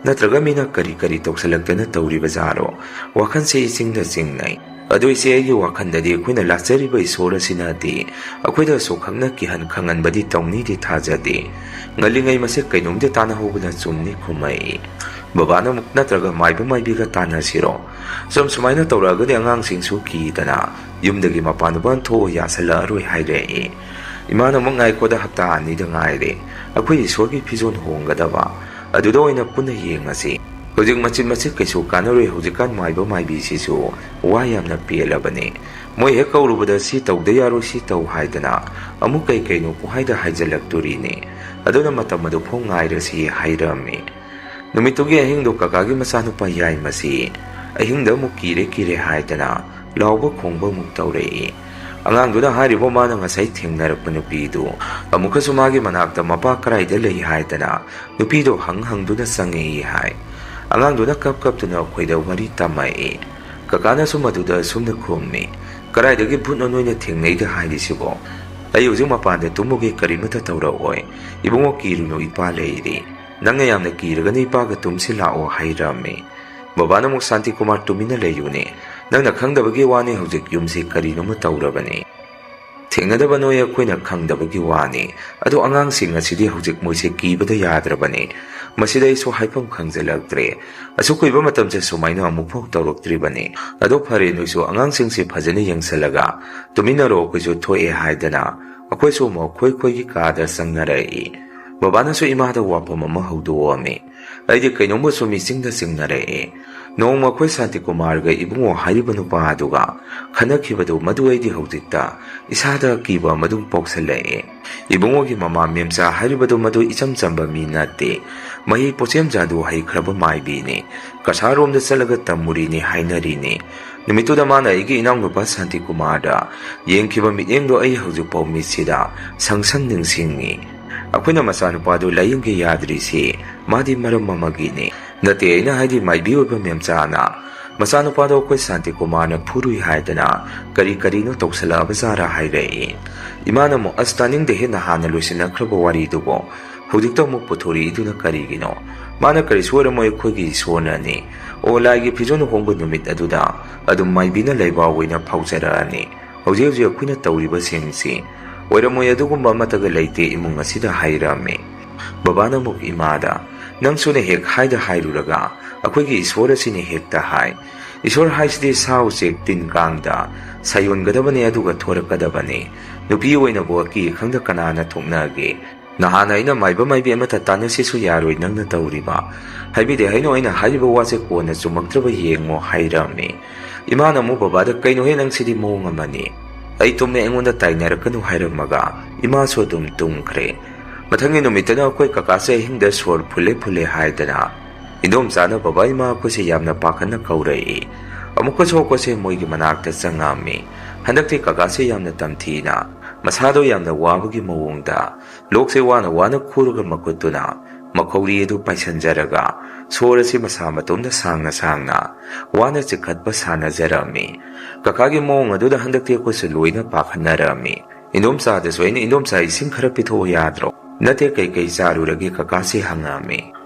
ꯅꯠꯇ꯭ꯔꯒ ꯃꯤꯅ ꯀꯔꯤ ꯀꯔꯤ ꯇꯧꯁꯜꯂꯛꯇꯅ ꯇꯧꯔꯤꯕ ꯖꯥꯔꯣ? ꯋꯥꯈꯜꯁꯦ ꯏꯆꯤꯡꯗ ꯆꯤꯡꯅꯩ꯫ ꯑꯗꯨ ꯏꯆꯦ, ꯑꯩꯒꯤ ꯋꯥꯈꯜꯗꯗꯤ ꯑꯩꯈꯣꯏꯅ ꯂꯥꯠꯆꯔꯤꯕ ꯏꯁꯣꯔ ꯑꯁꯤꯅꯗꯤ ꯑꯩꯈꯣꯏꯗ ꯑꯁꯨꯛ ꯈꯪꯅ ꯀꯤꯍꯟ ꯈꯪꯍꯟꯕꯗꯤ ꯇꯧꯅꯤꯗꯤ ꯊꯥꯖꯗꯦ꯫ ꯉꯜꯂꯤꯉꯩ ꯃꯁꯦ ꯀꯩꯅꯣꯝꯗꯤ ꯇꯥꯟꯅꯍꯧꯕꯅ ꯆꯨꯝꯅꯤ" ꯈꯨꯝꯃꯛꯏ꯫ ꯕꯕꯥꯅ ꯑꯃꯨꯛ, "ꯅꯠꯇ꯭ꯔꯒ ꯃꯥꯏꯕ ꯃꯥꯏꯕꯤꯒ ꯇꯥꯟꯅꯁꯤꯔꯣ? ꯁꯨꯝ ꯁꯨꯃꯥꯏꯅ ꯇꯧꯔꯛꯑꯒꯗꯤ ꯑꯉꯥꯡꯁꯤꯡꯁꯨ ꯀꯤꯗꯅ ꯌꯨꯝꯗꯒꯤ ꯃꯄꯥꯟ ꯃꯄꯥꯟ ꯊꯣꯛꯑꯣ ꯌꯥꯁꯜꯂꯛꯑꯔꯣꯏ" ꯍꯥꯏꯔꯛꯏ꯫ ꯏꯃꯥꯅ ꯑꯃꯨꯛ, "ꯉꯥꯏꯈꯣꯗ, ꯍꯞꯇꯥ ꯑꯅꯤꯗ ꯉꯥꯏꯔꯦ ꯑꯩꯈꯣꯏ ꯏꯁꯣꯔꯒꯤ ꯐꯤꯖꯣꯜ ꯍꯣꯡꯒꯗꯕ, ꯑꯗꯨꯗ ꯑꯣꯏꯅ ꯄꯨꯟꯅ ꯌꯦꯡꯉꯁꯤ꯫ ꯍꯧꯖꯤꯛ ꯃꯆꯤꯠ ꯃꯆꯤꯠ ꯀꯩꯁꯨ ꯀꯥꯟꯅꯔꯣꯏ, ꯍꯧꯖꯤꯛꯀꯥꯟ ꯃꯥꯏꯕ ꯃꯥꯏꯕꯤꯁꯤꯁꯨ ꯋꯥ ꯌꯥꯝꯅ ꯄꯦꯜꯂꯕꯅꯤ꯫ ꯃꯣꯏ ꯍꯦꯛ ꯀꯧꯔꯨꯕꯗ ꯁꯤ ꯇꯧꯗ ꯌꯥꯔꯣꯏ, ꯁꯤ ꯇꯧ ꯍꯥꯏꯗꯅ ꯑꯃꯨꯛ ꯀꯩ ꯀꯩꯅꯣ ꯄꯨꯡꯍꯥꯏꯗ ꯍꯥꯏꯖꯜꯂꯛꯇꯣꯔꯤꯅꯤ꯫ ꯑꯗꯨꯅ ꯃꯇꯝ ꯑꯗꯨ ꯐꯥꯎ ꯉꯥꯏꯔꯁꯤ" ꯍꯥꯏꯔꯝꯃꯤ꯫ ꯅꯨꯃꯤꯠꯇꯨꯒꯤ ꯑꯍꯤꯡꯗꯣ ꯀꯀꯥꯒꯤ ꯃꯆꯥꯅꯨꯄꯥ ꯌꯥꯏꯃꯁꯤ ꯑꯍꯤꯡꯗ ꯑꯃꯨꯛ "ꯀꯤꯔꯦ ꯀꯤꯔꯦ" ꯍꯥꯏꯗꯅ ꯂꯥꯎꯕ ꯈꯣꯡꯕ ꯑꯃꯨꯛ ꯇꯧꯔꯛꯏ꯫ ꯑꯉꯥꯡꯗꯨꯅ ꯍꯥꯏꯔꯤꯕ ꯃꯥꯅ ꯉꯁꯥꯏ ꯊꯦꯡꯅꯔꯛꯄ ꯅꯨꯄꯤꯗꯨ ꯑꯃꯨꯛꯀꯁꯨ ꯃꯥꯒꯤ ꯃꯅꯥꯛꯇ ꯃꯄꯥ ꯀꯔꯥꯏꯗ ꯂꯩ ꯍꯥꯏꯗꯅ ꯅꯨꯄꯤꯗꯣ ꯍꯪ ꯍꯪꯗꯨꯅ ꯆꯪꯉꯛꯏ ꯍꯥꯏ꯫ ꯑꯉꯥꯡꯗꯨꯅ ꯀꯞ ꯀꯞꯇꯨꯅ ꯑꯩꯈꯣꯏꯗ ꯋꯥꯔꯤ ꯇꯝꯃꯛꯏ꯫ ꯀꯀꯥꯅꯁꯨ ꯃꯗꯨꯗ ꯑꯁꯨꯝꯅ ꯈꯨꯝꯃꯤ, "ꯀꯗꯥꯏꯗꯒꯤ ꯚꯨꯠꯅꯣ ꯅꯣꯏꯅ ꯊꯦꯡꯅꯩꯗ ꯍꯥꯏꯔꯤꯁꯤꯕꯣ? ꯑꯩ ꯍꯧꯖꯤꯛ ꯃꯄꯥꯟꯗ ꯇꯨꯝꯃꯨꯒꯦ, ꯀꯔꯤꯃꯠꯇ ꯇꯧꯔꯛꯑꯣꯏ꯫ ꯏꯕꯨꯡꯉꯣ, ꯀꯤꯔꯨꯅꯨ, ꯏꯄꯥ ꯂꯩꯔꯤ꯫ ꯅꯪꯅ ꯌꯥꯝꯅ ꯀꯤꯔꯒꯅ ꯏꯄꯥꯒ ꯇꯨꯝꯁꯤ ꯂꯥꯛꯑꯣ" ꯍꯥꯏꯔꯝꯃꯤ꯫ ꯕꯕꯥꯅ ꯑꯃꯨꯛ, "ꯁꯥꯟꯇꯤ ꯀꯨꯃꯥꯔ, ꯇꯨꯃꯤꯟꯅ ꯂꯩꯌꯨꯅꯦ꯫ ꯅꯪꯅ ꯈꯪꯗꯕꯒꯤ ꯋꯥꯅꯤ, ꯍꯧꯖꯤꯛ ꯌꯨꯝꯁꯤ ꯀꯔꯤꯅꯣꯃ ꯇꯧꯔꯕꯅꯤ꯫ ꯊꯦꯡꯅꯗꯕ ꯅꯣꯏ ꯑꯩꯈꯣꯏꯅ ꯈꯪꯗꯕꯒꯤ ꯋꯥꯅꯤ꯫ ꯑꯗꯣ ꯑꯉꯥꯡꯁꯤꯡ ꯑꯁꯤꯗꯤ ꯍꯧꯖꯤꯛ ꯃꯣꯏꯁꯦ ꯀꯤꯕꯗ ꯌꯥꯗ꯭ꯔꯕꯅꯤ꯫ ꯃꯁꯤꯗ ꯑꯩꯁꯨ ꯍꯥꯏꯐꯝ ꯈꯪꯖꯤꯜꯂꯛꯇ꯭ꯔꯦ꯫ ꯑꯁꯨꯛ ꯀꯨꯏꯕ ꯃꯇꯝꯁꯦ ꯁꯨꯃꯥꯏꯅ ꯑꯃꯨꯛꯐꯥꯎ ꯇꯧꯔꯛꯇ꯭ꯔꯤꯕꯅꯤ꯫ ꯑꯗꯣ ꯐꯔꯦ, ꯅꯣꯏꯁꯨ ꯑꯉꯥꯡꯁꯤꯡꯁꯦ ꯐꯖꯅ ꯌꯦꯡꯁꯤꯜꯂꯒ ꯇꯨꯃꯤꯟꯅꯔꯣ, ꯑꯩꯈꯣꯏꯁꯨ ꯊꯣꯛꯑꯦ" ꯍꯥꯏꯗꯅ ꯑꯩꯈꯣꯏꯁꯨ ꯑꯃꯨꯛ ꯑꯩꯈꯣꯏ ꯑꯩꯈꯣꯏꯒꯤ ꯀꯥꯗ ꯆꯪꯅꯔꯛꯏ꯫ ꯕꯕꯥꯅꯁꯨ ꯏꯃꯥꯗ ꯋꯥꯐꯝ ꯑꯃ ꯍꯧꯗꯣꯛꯑꯝꯃꯤ꯫ ꯑꯩꯗꯤ ꯀꯩꯅꯣꯝꯕꯨ ꯁꯨꯝ ꯏꯆꯤꯡꯗ ꯆꯤꯡꯅꯔꯛꯑꯦ꯫ ꯅꯣꯡꯃ ꯑꯩꯈꯣꯏ ꯁꯥꯟꯇꯤꯀꯨꯃꯥꯔꯒ ꯏꯕꯨꯡꯉꯣ ꯍꯥꯏꯔꯤꯕ ꯅꯨꯄꯥ ꯑꯗꯨꯒ ꯈꯟꯅꯈꯤꯕꯗꯨ ꯃꯗꯨ ꯑꯩꯗꯤ ꯍꯧꯖꯤꯛꯇ ꯏꯁꯥꯗ ꯑꯀꯤꯕ ꯑꯃꯗꯨꯝ ꯄꯣꯛꯁꯜꯂꯛꯑꯦ꯫ ꯏꯕꯨꯡꯉꯣꯒꯤ ꯃꯃꯥ ꯃꯦꯝꯆꯥ ꯍꯥꯏꯔꯤꯕꯗꯨ ꯃꯗꯨ ꯏꯆꯝ ꯆꯝꯕ ꯃꯤ ꯅꯠꯇꯦ꯫ ꯃꯍꯩ ꯄꯣꯠꯆꯦꯝ ꯖꯥꯗꯨ ꯍꯩꯈ꯭ꯔꯕ ꯃꯥꯏꯕꯤꯅꯤ꯫ ꯀꯁꯥꯔꯣꯝꯗ ꯆꯠꯂꯒ ꯇꯝꯃꯨꯔꯤꯅꯤ ꯍꯥꯏꯅꯔꯤꯅꯤ꯫ ꯅꯨꯃꯤꯠꯇꯨꯗ ꯃꯥꯅ ꯑꯩꯒꯤ ꯏꯅꯥꯎꯅꯨꯄꯥ ꯁꯥꯟꯇꯤꯀꯨꯃꯥꯔꯗ ꯌꯦꯡꯈꯤꯕ ꯃꯤꯠꯌꯦꯡꯗꯣ ꯑꯩ ꯍꯧꯖꯤꯛꯐꯥꯎ ꯃꯤꯠꯁꯤꯗ ꯁꯪ ꯁꯪ ꯅꯤꯡꯁꯤꯡꯉꯤ꯫ ꯑꯩꯈꯣꯏꯅ ꯃꯆꯥꯅꯨꯄꯥꯗꯨ ꯂꯥꯌꯦꯡꯒꯦ ꯌꯥꯗ꯭ꯔꯤꯁꯤ ꯃꯥꯗꯤ ꯃꯔꯝ ꯑꯃꯒꯤꯅꯤ꯫ ꯅꯠꯇꯦ, ꯑꯩꯅ ꯍꯥꯏꯗꯤ ꯃꯥꯏꯕꯤ ꯑꯣꯏꯕ ꯃꯦꯝꯆꯥꯅ ꯃꯆꯥꯅꯨꯄꯥꯗꯣ ꯑꯩꯈꯣꯏ ꯁꯥꯟꯇꯤꯀꯨꯃꯥꯔꯅ ꯐꯨꯔꯨꯏ ꯍꯥꯏꯗꯅ ꯀꯔꯤ ꯀꯔꯤꯅꯣ ꯇꯧꯁꯜꯂꯛꯑꯕ ꯖꯥꯔꯥ ꯍꯥꯏꯔꯛꯏ꯫ ꯏꯃꯥꯅ ꯑꯃꯨꯛ, "ꯑꯁ, ꯇꯥꯅꯤꯡꯗꯦꯍꯦ, ꯅꯍꯥꯟꯅ ꯂꯣꯏꯁꯤꯟꯅꯈ꯭ꯔꯕ ꯋꯥꯔꯤꯗꯨꯕꯨ ꯍꯧꯖꯤꯛꯇ ꯑꯃꯨꯛ ꯄꯨꯊꯣꯔꯛꯏꯗꯨꯅ ꯀꯔꯤꯒꯤꯅꯣ? ꯃꯥꯅ ꯀꯔꯤꯁꯨ ꯑꯣꯏꯔꯝꯃꯣꯏ, ꯑꯩꯈꯣꯏꯒꯤ ꯏꯁꯣꯔꯅꯅꯤ꯫ ꯑꯣ, ꯂꯥꯏꯒꯤ ꯐꯤꯖꯣꯜ ꯍꯣꯡꯕ ꯅꯨꯃꯤꯠ ꯑꯗꯨꯗ ꯑꯗꯨꯝ ꯃꯥꯏꯕꯤꯅ ꯂꯩꯕꯥꯛ ꯑꯣꯏꯅ ꯐꯥꯎꯖꯔꯛꯑꯅꯤ꯫ ꯍꯧꯖꯤꯛ ꯍꯧꯖꯤꯛ ꯑꯩꯈꯣꯏꯅ ꯇꯧꯔꯤꯕꯁꯤꯡꯁꯤ ꯑꯣꯏꯔꯝꯃꯣꯏ, ꯑꯗꯨꯒꯨꯝꯕ ꯑꯃꯠꯇꯒ ꯂꯩꯇꯦ" ꯏꯃꯨꯡ ꯑꯁꯤꯗ ꯍꯥꯏꯔꯝꯃꯤ꯫ ꯕꯕꯥꯅ ꯑꯃꯨꯛ ꯏꯃꯥꯗ, "ꯅꯪꯁꯨꯅ ꯍꯦꯛ ꯍꯥꯏꯗ ꯍꯥꯏꯔꯨꯔꯒ ꯑꯩꯈꯣꯏꯒꯤ ꯏꯁꯣꯔ ꯑꯁꯤꯅ ꯍꯦꯛꯇ ꯍꯥꯏ꯫ ꯏꯁꯣꯔ ꯍꯥꯏꯁꯤꯗꯤ ꯁꯥ ꯎꯆꯦꯛ ꯇꯤꯟ ꯀꯥꯡꯗ ꯁꯥꯌꯣꯟꯒꯗꯕꯅꯤ, ꯑꯗꯨꯒ ꯊꯣꯔꯛꯀꯗꯕꯅꯤ꯫ ꯅꯨꯄꯤ ꯑꯣꯏꯅꯕꯨ ꯑꯀꯤ ꯑꯈꯪꯗ ꯀꯅꯥꯅ ꯊꯣꯛꯅꯒꯦ? ꯅꯍꯥꯟ ꯑꯩꯅ ꯃꯥꯏꯕ ꯃꯥꯏꯕꯤ ꯑꯃꯠꯇ ꯇꯥꯟꯅꯁꯤꯁꯨ ꯌꯥꯔꯣꯏ ꯅꯪꯅ ꯇꯧꯔꯤꯕ꯫ ꯍꯥꯏꯕꯤꯗꯦ ꯍꯥꯏꯅꯣ, ꯑꯩꯅ ꯍꯥꯏꯔꯤꯕ ꯋꯥꯁꯦ ꯀꯣꯟꯅ ꯆꯨꯝꯃꯛꯇ꯭ꯔꯕ ꯌꯦꯡꯉꯣ" ꯍꯥꯏꯔꯝꯃꯤ꯫ ꯏꯃꯥꯅ ꯑꯃꯨꯛ ꯕꯕꯥꯗ, "ꯀꯩꯅꯣꯍꯦ, ꯅꯪꯁꯤꯗꯤ ꯃꯑꯣꯡ ꯑꯃꯅꯤ꯫ ꯑꯩ ꯇꯨꯝꯃꯦ, ꯑꯩꯉꯣꯟꯗ ꯇꯥꯏꯅꯔꯛꯀꯅꯨ" ꯍꯥꯏꯔꯝꯃꯒ ꯏꯃꯥꯁꯨ ꯑꯗꯨꯝ ꯇꯨꯝꯈ꯭ꯔꯦ꯫ ꯃꯊꯪꯒꯤ ꯅꯨꯃꯤꯠꯇꯅ ꯑꯩꯈꯣꯏ ꯀꯀꯥꯁꯦ ꯑꯍꯤꯡꯗ ꯁꯣꯔ ꯐꯨꯜꯂꯦ ꯐꯨꯜꯂꯦ ꯍꯥꯏꯗꯅ ꯏꯟꯗꯣꯝꯆꯥꯅ ꯕꯕꯥ ꯏꯃꯥ ꯑꯩꯈꯣꯏꯁꯦ ꯌꯥꯝꯅ ꯄꯥꯈꯠꯅ ꯀꯧꯔꯛꯏ꯫ ꯑꯃꯨꯛꯀꯁꯨ ꯑꯩꯈꯣꯏꯁꯦ ꯃꯣꯏꯒꯤ ꯃꯅꯥꯛꯇ ꯆꯪꯉꯛꯑꯝꯃꯤ꯫ ꯍꯟꯗꯛꯇꯤ ꯀꯀꯥꯁꯦ ꯌꯥꯝꯅ ꯇꯝꯊꯤꯅ, ꯃꯁꯥꯗꯣ ꯌꯥꯝꯅ ꯋꯥꯕꯒꯤ ꯃꯑꯣꯡꯗ, ꯂꯣꯛꯁꯦ ꯋꯥꯅ ꯋꯥꯅ ꯈꯨꯔꯒ ꯃꯈꯨꯠꯇꯨꯅ ꯃꯈꯧꯔꯤ ꯑꯗꯨ ꯄꯥꯏꯁꯟꯖꯔꯒ ꯁꯣꯔ ꯑꯁꯤ ꯃꯁꯥ ꯃꯇꯣꯝꯗ ꯁꯥꯡꯅ ꯁꯥꯡꯅ ꯋꯥꯅ ꯆꯤꯛꯈꯠꯄ ꯁꯥꯟꯅꯖꯔꯝꯃꯤ꯫ ꯀꯀꯥꯒꯤ ꯃꯑꯣꯡ ꯑꯗꯨꯗ ꯍꯟꯗꯛꯇꯤ ꯑꯩꯈꯣꯏꯁꯨ ꯂꯣꯏꯅ ꯄꯥꯈꯠꯅꯔꯝꯃꯤ꯫ ꯏꯟꯗꯣꯝꯆꯥꯗꯁꯨ ꯑꯩꯅ, "ꯏꯟꯗꯣꯝꯆꯥ, ꯏꯁꯤꯡ ꯈꯔ ꯄꯤꯊꯣꯛꯑꯣ ꯌꯥꯗ꯭ꯔꯣ? ꯅꯠꯇꯦ, ꯀꯩꯀꯩ ꯆꯥꯔꯨꯔꯒꯦ?" ꯀꯀꯥꯁꯤ ꯍꯪꯉꯛꯑꯝꯃꯤ꯫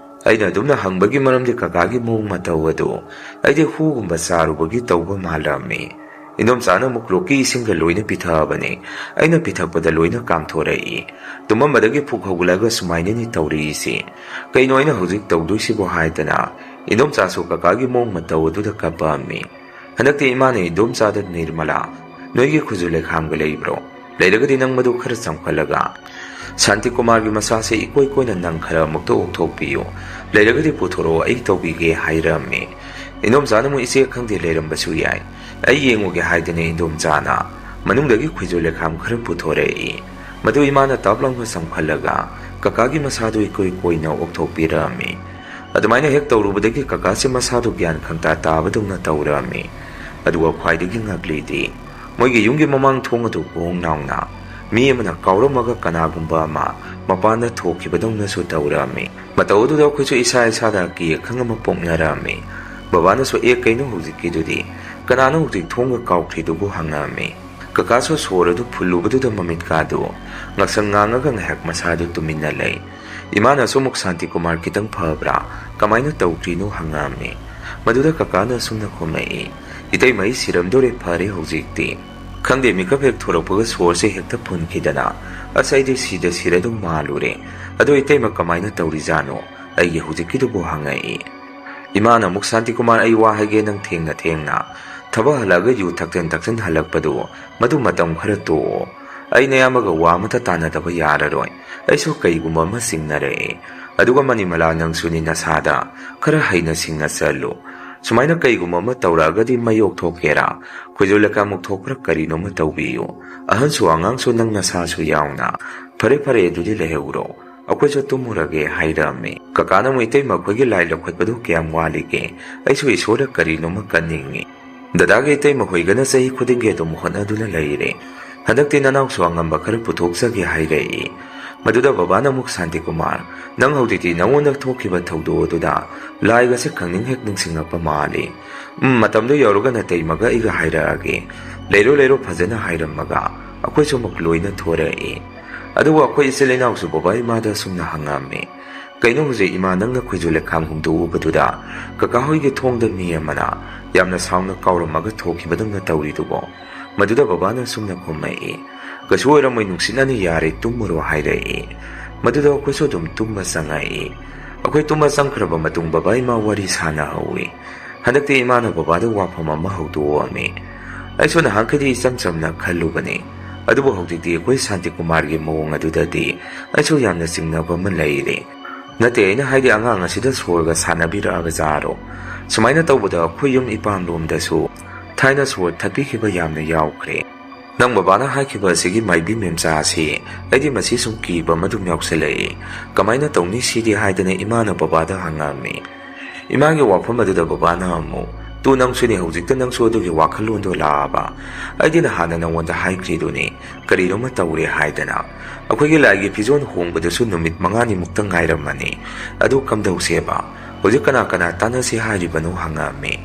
ꯑꯩꯅ ꯑꯗꯨꯝꯅ ꯍꯪꯕꯒꯤ ꯃꯔꯝꯗꯤ ꯀꯀꯥꯒꯤ ꯃꯑꯣꯡ ꯃꯇꯧ ꯑꯗꯨ ꯑꯩꯗꯤ ꯍꯨꯒꯨꯝꯕ ꯆꯥꯔꯨꯕꯒꯤ ꯇꯧꯕ ꯃꯥꯜꯂꯝꯃꯤ꯫ ꯏꯟꯗꯣꯝꯆꯥꯅ ꯑꯃꯨꯛ ꯂꯣꯛꯀꯤ ꯏꯁꯤꯡꯒ ꯂꯣꯏꯅ ꯄꯤꯊꯛꯑꯕꯅꯤ꯫ ꯑꯩꯅ ꯄꯤꯊꯛꯄꯗ ꯂꯣꯏꯅ ꯀꯥꯝꯊꯣꯔꯛꯏ꯫ ꯇꯨꯝꯃꯝꯕꯗꯒꯤ ꯐꯨꯛ ꯍꯧꯒꯠꯂꯒ ꯁꯨꯃꯥꯏꯅꯅꯤ ꯇꯧꯔꯤꯁꯤ꯫ "ꯀꯩꯅꯣ ꯑꯩꯅ ꯍꯧꯖꯤꯛ ꯇꯧꯗꯣꯏꯁꯤꯕꯨ?" ꯍꯥꯏꯗꯅ ꯏꯟꯗꯣꯝꯆꯥꯁꯨ ꯀꯀꯥꯒꯤ ꯃꯑꯣꯡ ꯃꯇꯧ ꯑꯗꯨꯗ ꯀꯞꯄꯛꯑꯝꯃꯤ꯫ ꯍꯟꯗꯛꯇꯤ ꯏꯃꯥꯅ ꯏꯟꯗꯣꯝꯆꯥꯗ, "ꯅꯤꯔꯃꯂꯥ, ꯅꯣꯏꯒꯤ ꯈꯨꯖꯨ ꯂꯩꯈꯥꯝꯒ ꯂꯩꯕ꯭ꯔꯣ? ꯂꯩꯔꯒꯗꯤ ꯅꯪ ꯃꯗꯨ ꯈꯔ ꯆꯥꯝꯈꯠꯂꯒ "ꯁꯥꯟꯇꯤ ꯀꯨꯃꯥꯔꯒꯤ ꯃꯁꯥꯁꯦ ꯏꯀꯣꯏ ꯀꯣꯏꯅ ꯅꯪ ꯈꯔ ꯑꯃꯨꯛꯇ ꯑꯣꯛꯊꯣꯛꯄꯤꯌꯨ, ꯂꯩꯔꯒꯗꯤ ꯄꯨꯊꯣꯔꯛꯑꯣ, ꯑꯩ ꯇꯧꯕꯤꯒꯦ" ꯍꯥꯏꯔꯝꯃꯤ꯫ ꯏꯟꯗꯣꯝꯆꯥꯅ ꯑꯃꯨꯛ, "ꯏꯆꯦ, ꯈꯪꯗꯦ, ꯂꯩꯔꯝꯕꯁꯨ ꯌꯥꯏ, ꯑꯩ ꯌꯦꯡꯉꯨꯒꯦ" ꯍꯥꯏꯗꯅ ꯏꯟꯗꯣꯝꯆꯥꯅ ꯃꯅꯨꯡꯗꯒꯤ ꯈꯣꯏꯖꯨ ꯂꯩꯈꯥꯝ ꯈꯔ ꯄꯨꯊꯣꯔꯛꯏ꯫ ꯃꯗꯨ ꯏꯃꯥꯅ ꯇꯞ ꯂꯥꯎꯅ ꯆꯪꯈꯠꯂꯒ ꯀꯀꯥꯒꯤ ꯃꯁꯥꯗꯨ ꯏꯀꯣꯏ ꯀꯣꯏꯅ ꯑꯣꯛꯊꯣꯛꯄꯤꯔꯝꯃꯤ꯫ ꯑꯗꯨꯃꯥꯏꯅ ꯍꯦꯛ ꯇꯧꯔꯨꯕꯗꯒꯤ ꯀꯀꯥꯁꯦ ꯃꯁꯥꯗꯨ ꯒ꯭ꯌꯥꯟ ꯈꯪꯇꯥ ꯇꯥꯕꯗꯧꯅ ꯇꯧꯔꯝꯃꯤ꯫ ꯑꯗꯨꯒ ꯈ꯭ꯋꯥꯏꯗꯒꯤ ꯉꯛꯂꯤꯗꯤ, ꯃꯣꯏꯒꯤ ꯌꯨꯝꯒꯤ ꯃꯃꯥꯡ ꯊꯣꯡ ꯑꯗꯨ ꯄꯣꯡ ꯂꯥꯎꯅ ꯃꯤ ꯑꯃꯅ ꯀꯥꯎꯔꯝꯃꯒ ꯀꯅꯥꯒꯨꯝꯕ ꯑꯃ ꯃꯄꯥꯟꯗ ꯊꯣꯛꯈꯤꯕꯗꯧꯅꯁꯨ ꯇꯧꯔꯝꯃꯤ꯫ ꯃꯇꯧ ꯑꯗꯨꯗ ꯑꯩꯈꯣꯏꯁꯨ ꯏꯁꯥ ꯏꯁꯥꯗ ꯑꯀꯤ ꯑꯈꯪ ꯑꯃ ꯄꯣꯛꯅꯔꯝꯃꯤ꯫ ꯕꯕꯥꯅꯁꯨ, "ꯑꯦ, ꯀꯩꯅꯣ ꯍꯧꯖꯤꯛꯀꯤꯗꯨꯗꯤ? ꯀꯅꯥꯅꯣ ꯍꯧꯖꯤꯛ ꯊꯣꯡꯒ ꯀꯥꯎꯈ꯭ꯔꯤꯗꯨꯕꯨ?" ꯍꯪꯉꯛꯑꯝꯃꯤ꯫ ꯀꯀꯥꯁꯨ ꯁꯣꯔ ꯑꯗꯨ ꯐꯨꯜꯂꯨꯕꯗꯨꯗ ꯃꯃꯤꯠꯀꯥꯗꯨ ꯉꯛꯁꯪ ꯉꯥꯡꯉꯒ ꯉꯥꯏꯍꯥꯛ ꯃꯁꯥꯗꯨ ꯇꯨꯃꯤꯟꯅ ꯂꯩ꯫ ꯏꯃꯥꯅꯁꯨ ꯑꯃꯨꯛ, "ꯁꯥꯟꯇꯤ ꯀꯨꯃꯥꯔ ꯈꯤꯇꯪ ꯐꯕ꯭ꯔꯥ? ꯀꯃꯥꯏꯅ ꯇꯧꯈ꯭ꯔꯤꯅꯣ?" ꯍꯪꯉꯛꯑꯝꯃꯤ꯫ ꯃꯗꯨꯗ ꯀꯀꯥꯅ ꯑꯁꯨꯝꯅ ꯈꯨꯝꯃꯛꯏ, "ꯏꯇꯩꯃ, ꯑꯩ ꯁꯤꯔꯝꯗꯣꯔꯦ, ꯐꯔꯦ ꯍꯧꯖꯤꯛꯇꯤ꯫ ꯈꯪꯗꯦ, ꯃꯤꯀꯞ ꯍꯦꯛ ꯊꯣꯔꯛꯄꯒ ꯁꯣꯔꯁꯦ ꯍꯦꯛꯇ ꯐꯨꯟꯈꯤꯗꯅ, ꯑꯁ, ꯑꯩꯗꯤ ꯁꯤꯗ ꯁꯤꯔꯗꯧ ꯃꯥꯜꯂꯨꯔꯦ꯫ ꯑꯗꯣ ꯏꯇꯩꯃ ꯀꯃꯥꯏꯅ ꯇꯧꯔꯤꯖꯥꯠꯅꯣ ꯑꯩꯒꯤ ꯍꯧꯖꯤꯛꯀꯤꯗꯨꯕꯨ?" ꯍꯪꯉꯛꯏ꯫ ꯏꯃꯥꯅ ꯑꯃꯨꯛ, "ꯁꯥꯟꯇꯤ ꯀꯨꯃꯥꯔ, ꯑꯩ ꯋꯥ ꯍꯥꯏꯒꯦ, ꯅꯪ ꯊꯦꯡꯅ ꯊꯦꯡꯅ ꯊꯕꯛ ꯍꯜꯂꯛꯑꯒ ꯌꯨ ꯊꯛꯆꯟ ꯊꯛꯆꯟ ꯍꯜꯂꯛꯄꯗꯨ, ꯃꯗꯨ ꯃꯇꯝ ꯈꯔ ꯇꯣꯛꯑꯣ꯫ ꯑꯩ ꯅꯌꯥꯝꯕꯒ ꯋꯥ ꯑꯃꯠꯇ ꯇꯥꯟꯅꯗꯕ ꯌꯥꯔꯔꯣꯏ꯫ ꯑꯩꯁꯨ ꯀꯩꯒꯨꯝꯕ ꯑꯃ ꯆꯤꯡꯅꯔꯛꯑꯦ꯫ ꯑꯗꯨꯒ ꯃꯅꯤꯃꯂꯥ, ꯅꯪꯁꯨꯅꯤ ꯅꯁꯥꯗ ꯈꯔ ꯍꯩꯅ ꯁꯤꯡꯅ ꯆꯠꯂꯨ꯫ ꯁꯨꯃꯥꯏꯅ ꯀꯩꯒꯨꯝꯕ ꯑꯃ ꯇꯧꯔꯛꯑꯒꯗꯤ ꯃꯌꯣꯛ ꯊꯣꯛꯀꯦꯔꯥ, ꯈꯣꯏꯖꯨ ꯂꯩꯈꯥꯝ ꯃꯨꯛ ꯊꯣꯛꯄ꯭ꯔꯥ ꯀꯔꯤꯅꯣꯃ ꯇꯧꯕꯤꯌꯨ꯫ ꯑꯍꯟꯁꯨ ꯑꯉꯥꯡꯁꯨ ꯅꯪ ꯅꯁꯥꯁꯨ ꯌꯥꯎꯅ꯫ ꯐꯔꯦ, ꯐꯔꯦ, ꯑꯗꯨꯗꯤ ꯂꯩꯍꯧꯔꯣ꯫ ꯑꯩꯈꯣꯏꯁꯨ ꯇꯨꯝꯃꯨꯔꯒꯦ" ꯍꯥꯏꯔꯝꯃꯤ꯫ ꯀꯀꯥꯅ ꯑꯃꯨꯛ, "ꯏꯇꯩꯃ, ꯑꯩꯈꯣꯏꯒꯤ ꯂꯥꯏ ꯂꯧꯈꯠꯄꯗꯨ ꯀꯌꯥꯝ ꯋꯥꯠꯂꯤꯒꯦ? ꯑꯩꯁꯨ ꯏꯁꯣꯔꯗ ꯀꯔꯤꯅꯣꯃ ꯀꯠꯅꯤꯡꯉꯤ꯫ ꯗꯗꯥꯒ ꯏꯇꯩꯃ ꯍꯣꯏꯒꯅ ꯆꯍꯤ ꯈꯨꯗꯤꯡꯒꯤ ꯑꯗꯨꯝ ꯍꯣꯠꯅꯗꯨꯅ ꯂꯩꯔꯦ꯫ ꯍꯟꯗꯛꯇꯤ ꯅꯅꯥꯎꯁꯨ ꯑꯉꯝꯕ ꯈꯔ ꯄꯨꯊꯣꯛꯆꯒꯦ" ꯍꯥꯏꯔꯛꯏ꯫ ꯃꯗꯨꯗ ꯕꯕꯥꯅ ꯑꯃꯨꯛ, "ꯁꯥꯟꯇꯤ ꯀꯨꯃꯥꯔ, ꯅꯪ ꯍꯧꯖꯤꯛꯇꯤ ꯅꯉꯣꯟꯗ ꯊꯣꯛꯈꯤꯕ ꯊꯧꯗꯣꯛ ꯑꯗꯨꯗ ꯂꯥꯏꯒꯁꯦ ꯈꯪꯅꯤꯡ ꯍꯦꯛ ꯅꯤꯡꯁꯤꯡꯉꯛꯄ ꯃꯥꯜꯂꯤ꯫ ꯎꯝ, ꯃꯇꯝꯗꯨ ꯌꯧꯔꯒ ꯅꯇꯩꯃꯒ ꯑꯩꯒ ꯍꯥꯏꯔꯛꯑꯒꯦ꯫ ꯂꯩꯔꯣ, ꯂꯩꯔꯣ" ꯐꯖꯅ ꯍꯥꯏꯔꯝꯃꯒ ꯑꯩꯈꯣꯏꯁꯨ ꯑꯃꯨꯛ ꯂꯣꯏꯅ ꯊꯣꯔꯛꯏ꯫ ꯑꯗꯨꯕꯨ ꯑꯩꯈꯣꯏ ꯏꯆꯤꯜ ꯏꯅꯥꯎꯁꯨ ꯕꯕꯥ ꯏꯃꯥꯗ ꯑꯁꯨꯝꯅ ꯍꯪꯉꯝꯃꯤ, "ꯀꯩꯅꯣ ꯍꯧꯖꯤꯛ ꯏꯃꯥ ꯅꯪꯅ ꯈꯣꯏꯖꯨ ꯂꯩꯈꯥꯝ ꯍꯨꯝꯗꯣꯛꯎꯕꯗꯨꯗ ꯀꯀꯥ ꯍꯣꯏꯒꯤ ꯊꯣꯡꯗ ꯃꯤ ꯑꯃꯅ ꯌꯥꯝꯅ ꯁꯥꯎꯅ ꯀꯥꯎꯔꯝꯃꯒ ꯊꯣꯛꯈꯤꯕꯗꯧꯅ ꯇꯧꯔꯤꯗꯨꯕꯣ?" ꯃꯗꯨꯗ ꯕꯕꯥꯅ ꯑꯁꯨꯝꯅ ꯈꯨꯝꯃꯛꯏ, "ꯀꯩꯁꯨ ꯑꯣꯏꯔꯝꯃꯣꯏ, ꯅꯨꯡꯁꯤꯠꯅꯅꯤ, ꯌꯥꯔꯦ, ꯇꯨꯝꯃꯨꯔꯣ" ꯍꯥꯏꯔꯛꯏ꯫ ꯃꯗꯨꯗ ꯑꯩꯈꯣꯏꯁꯨ ꯑꯗꯨꯝ ꯇꯨꯝꯕ ꯆꯪꯉꯛꯏ꯫ ꯑꯩꯈꯣꯏ ꯇꯨꯝꯕ ꯆꯪꯈ꯭ꯔꯕ ꯃꯇꯨꯡ ꯕꯕꯥ ꯏꯃꯥ ꯋꯥꯔꯤ ꯁꯥꯟꯅꯍꯧꯏ꯫ ꯍꯟꯗꯛꯇꯤ ꯏꯃꯥꯅ ꯕꯕꯥꯗ ꯋꯥꯐꯝ ꯑꯃ ꯍꯧꯗꯣꯛꯑꯝꯃꯤ꯫ ꯑꯩꯁꯨ ꯅꯍꯥꯟꯈꯩꯗꯤ ꯏꯆꯝ ꯆꯝꯅ ꯈꯜꯂꯨꯕꯅꯤ, ꯑꯗꯨꯕꯨ ꯍꯧꯖꯤꯛꯇꯤ ꯑꯩꯈꯣꯏ ꯁꯥꯟꯇꯤꯀꯨꯃꯥꯔꯒꯤ ꯃꯑꯣꯡ ꯑꯗꯨꯗꯗꯤ ꯑꯩꯁꯨ ꯌꯥꯝꯅ ꯆꯤꯡꯅꯕ ꯑꯃ ꯂꯩꯔꯦ꯫ ꯅꯠꯇꯦ, ꯑꯩꯅ ꯍꯥꯏꯗꯤ, ꯑꯉꯥꯡ ꯑꯁꯤꯗ ꯁꯣꯔꯒ ꯁꯥꯟꯅꯕꯤꯔꯛꯑꯕ ꯖꯥꯔꯣ? ꯁꯨꯃꯥꯏꯅ ꯇꯧꯕꯗ ꯑꯩꯈꯣꯏ ꯌꯨꯝ ꯏꯄꯥꯝꯂꯣꯝꯗꯁꯨ ꯊꯥꯏꯅ ꯁꯣꯔ ꯊꯠꯄꯤꯈꯤꯕ ꯌꯥꯝꯅ ꯌꯥꯎꯈ꯭ꯔꯦ꯫ ꯅꯪ ꯕꯕꯥꯅ ꯍꯥꯏꯈꯤꯕ ꯑꯁꯤꯒꯤ ꯃꯥꯏꯕꯤ ꯃꯦꯝꯆꯥ ꯑꯁꯤ ꯑꯩꯗꯤ ꯃꯁꯤ ꯁꯨꯝ ꯀꯤꯕ ꯑꯃ ꯑꯗꯨꯝ ꯌꯥꯎꯁꯜꯂꯛꯏ꯫ "ꯀꯃꯥꯏꯅ ꯇꯧꯅꯤ ꯁꯤꯗꯤ?" ꯍꯥꯏꯗꯅ ꯏꯃꯥꯅ ꯕꯕꯥꯗ ꯍꯪꯉꯝꯃꯤ꯫ ꯏꯃꯥꯒꯤ ꯋꯥꯐꯝ ꯑꯗꯨꯗ ꯕꯕꯥꯅ ꯑꯃꯨꯛ, "ꯇꯨ, ꯅꯪꯁꯨꯅꯦ, ꯍꯧꯖꯤꯛꯇ ꯅꯪꯁꯨ ꯑꯗꯨꯒꯤ ꯋꯥꯈꯜꯂꯣꯟꯗꯣ ꯂꯥꯛꯑꯕ? ꯑꯩꯗꯤ ꯅꯍꯥꯟꯅ ꯅꯪꯉꯣꯟꯗ ꯍꯥꯏꯈ꯭ꯔꯤꯗꯨꯅꯤ, ꯀꯔꯤꯅꯣꯃ ꯇꯧꯔꯦ ꯍꯥꯏꯗꯅ꯫ ꯑꯩꯈꯣꯏꯒꯤ ꯂꯥꯏꯒꯤ ꯐꯤꯖꯣꯜ ꯍꯣꯡꯕꯗꯨꯁꯨ ꯅꯨꯃꯤꯠ ꯃꯉꯥꯅꯤꯃꯨꯛꯇ ꯉꯥꯏꯔꯝꯃꯅꯤ꯫ ꯑꯗꯨ ꯀꯝꯗꯧꯁꯦꯕ? ꯍꯧꯖꯤꯛ ꯀꯅꯥ ꯀꯅꯥ ꯇꯥꯟꯅꯁꯤ ꯍꯥꯏꯔꯤꯕꯅꯣ?" ꯍꯪꯉꯛꯑꯝꯃꯤ꯫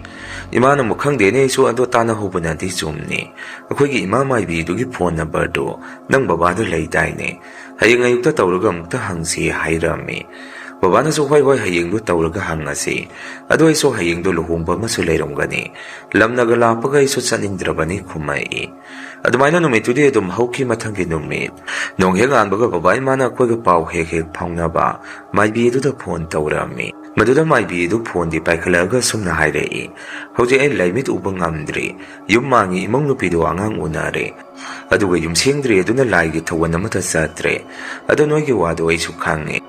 ꯏꯃꯥꯅ ꯑꯃꯨꯛ, "ꯈꯪꯗꯦꯅꯦ ꯑꯩꯁꯨ, ꯑꯗꯣ ꯇꯥꯟꯅꯍꯧꯕꯅꯗꯤ ꯆꯨꯝꯅꯤ꯫ ꯑꯩꯈꯣꯏꯒꯤ ꯏꯃꯥ ꯃꯥꯏꯕꯤꯗꯨꯒꯤ ꯐꯣꯟ ꯅꯝꯕꯔꯗꯨ ꯅꯪ ꯕꯕꯥꯗ ꯂꯩꯗꯥꯏꯅꯦ? ꯍꯌꯦꯡ ꯑꯌꯨꯛꯇ ꯇꯧꯔꯒ ꯑꯃꯨꯛꯇ ꯍꯪꯁꯤ" ꯍꯥꯏꯔꯝꯃꯤ꯫ ꯕꯕꯥꯅꯁꯨ, "ꯍꯣꯏ, ꯍꯣꯏ, ꯍꯌꯦꯡꯗꯨ ꯇꯧꯔꯒ ꯍꯪꯉꯁꯤ꯫ ꯑꯗꯣ ꯑꯩꯁꯨ ꯍꯌꯦꯡꯗꯨ ꯂꯨꯍꯣꯡꯕ ꯑꯃꯁꯨ ꯂꯩꯔꯝꯒꯅꯤ꯫ ꯂꯝꯅꯒ ꯂꯥꯞꯄꯒ ꯑꯩꯁꯨ ꯆꯠꯅꯤꯡꯗ꯭ꯔꯕꯅꯤ" ꯈꯨꯝꯃꯛꯏ꯫ ꯑꯗꯨꯃꯥꯏꯅ ꯅꯨꯃꯤꯠꯇꯨꯗꯤ ꯑꯗꯨꯝ ꯍꯧꯈꯤ꯫ ꯃꯊꯪꯒꯤ ꯅꯨꯃꯤꯠ ꯅꯣꯡ ꯍꯦꯛ ꯉꯥꯟꯕꯒ ꯕꯕꯥ ꯏꯃꯥꯅ ꯑꯩꯈꯣꯏꯒ ꯄꯥꯎ ꯍꯦꯛ ꯍꯦꯛ ꯐꯥꯎꯅꯕ ꯃꯥꯏꯕꯤ ꯑꯗꯨꯗ ꯐꯣꯟ ꯇꯧꯔꯛꯑꯝꯃꯤ꯫ ꯃꯗꯨꯗ ꯃꯥꯏꯕꯤ ꯑꯗꯨ ꯐꯣꯟꯗꯤ ꯄꯥꯏꯈꯠꯂꯛꯑꯒ ꯁꯨꯝꯅ ꯍꯥꯏꯔꯛꯏ, "ꯍꯧꯖꯤꯛ ꯑꯩ ꯂꯥꯏꯃꯤꯠ ꯎꯕ ꯉꯝꯗ꯭ꯔꯤ꯫ ꯌꯨꯝ ꯃꯥꯡꯉꯤ, ꯏꯃꯧ ꯅꯨꯄꯤꯗꯣ ꯑꯉꯥꯡ ꯎꯅꯔꯦ꯫ ꯑꯗꯨꯒ ꯌꯨꯝ ꯁꯦꯡꯗ꯭ꯔꯤ, ꯑꯗꯨꯅ ꯂꯥꯏꯒꯤ ꯊꯧꯒꯜ ꯑꯃꯠꯇ ꯆꯠꯇ꯭ꯔꯦ꯫ ꯑꯗꯣ ꯅꯣꯏꯒꯤ ꯋꯥꯗꯣ ꯑꯩꯁꯨ ꯈꯪꯉꯦ꯫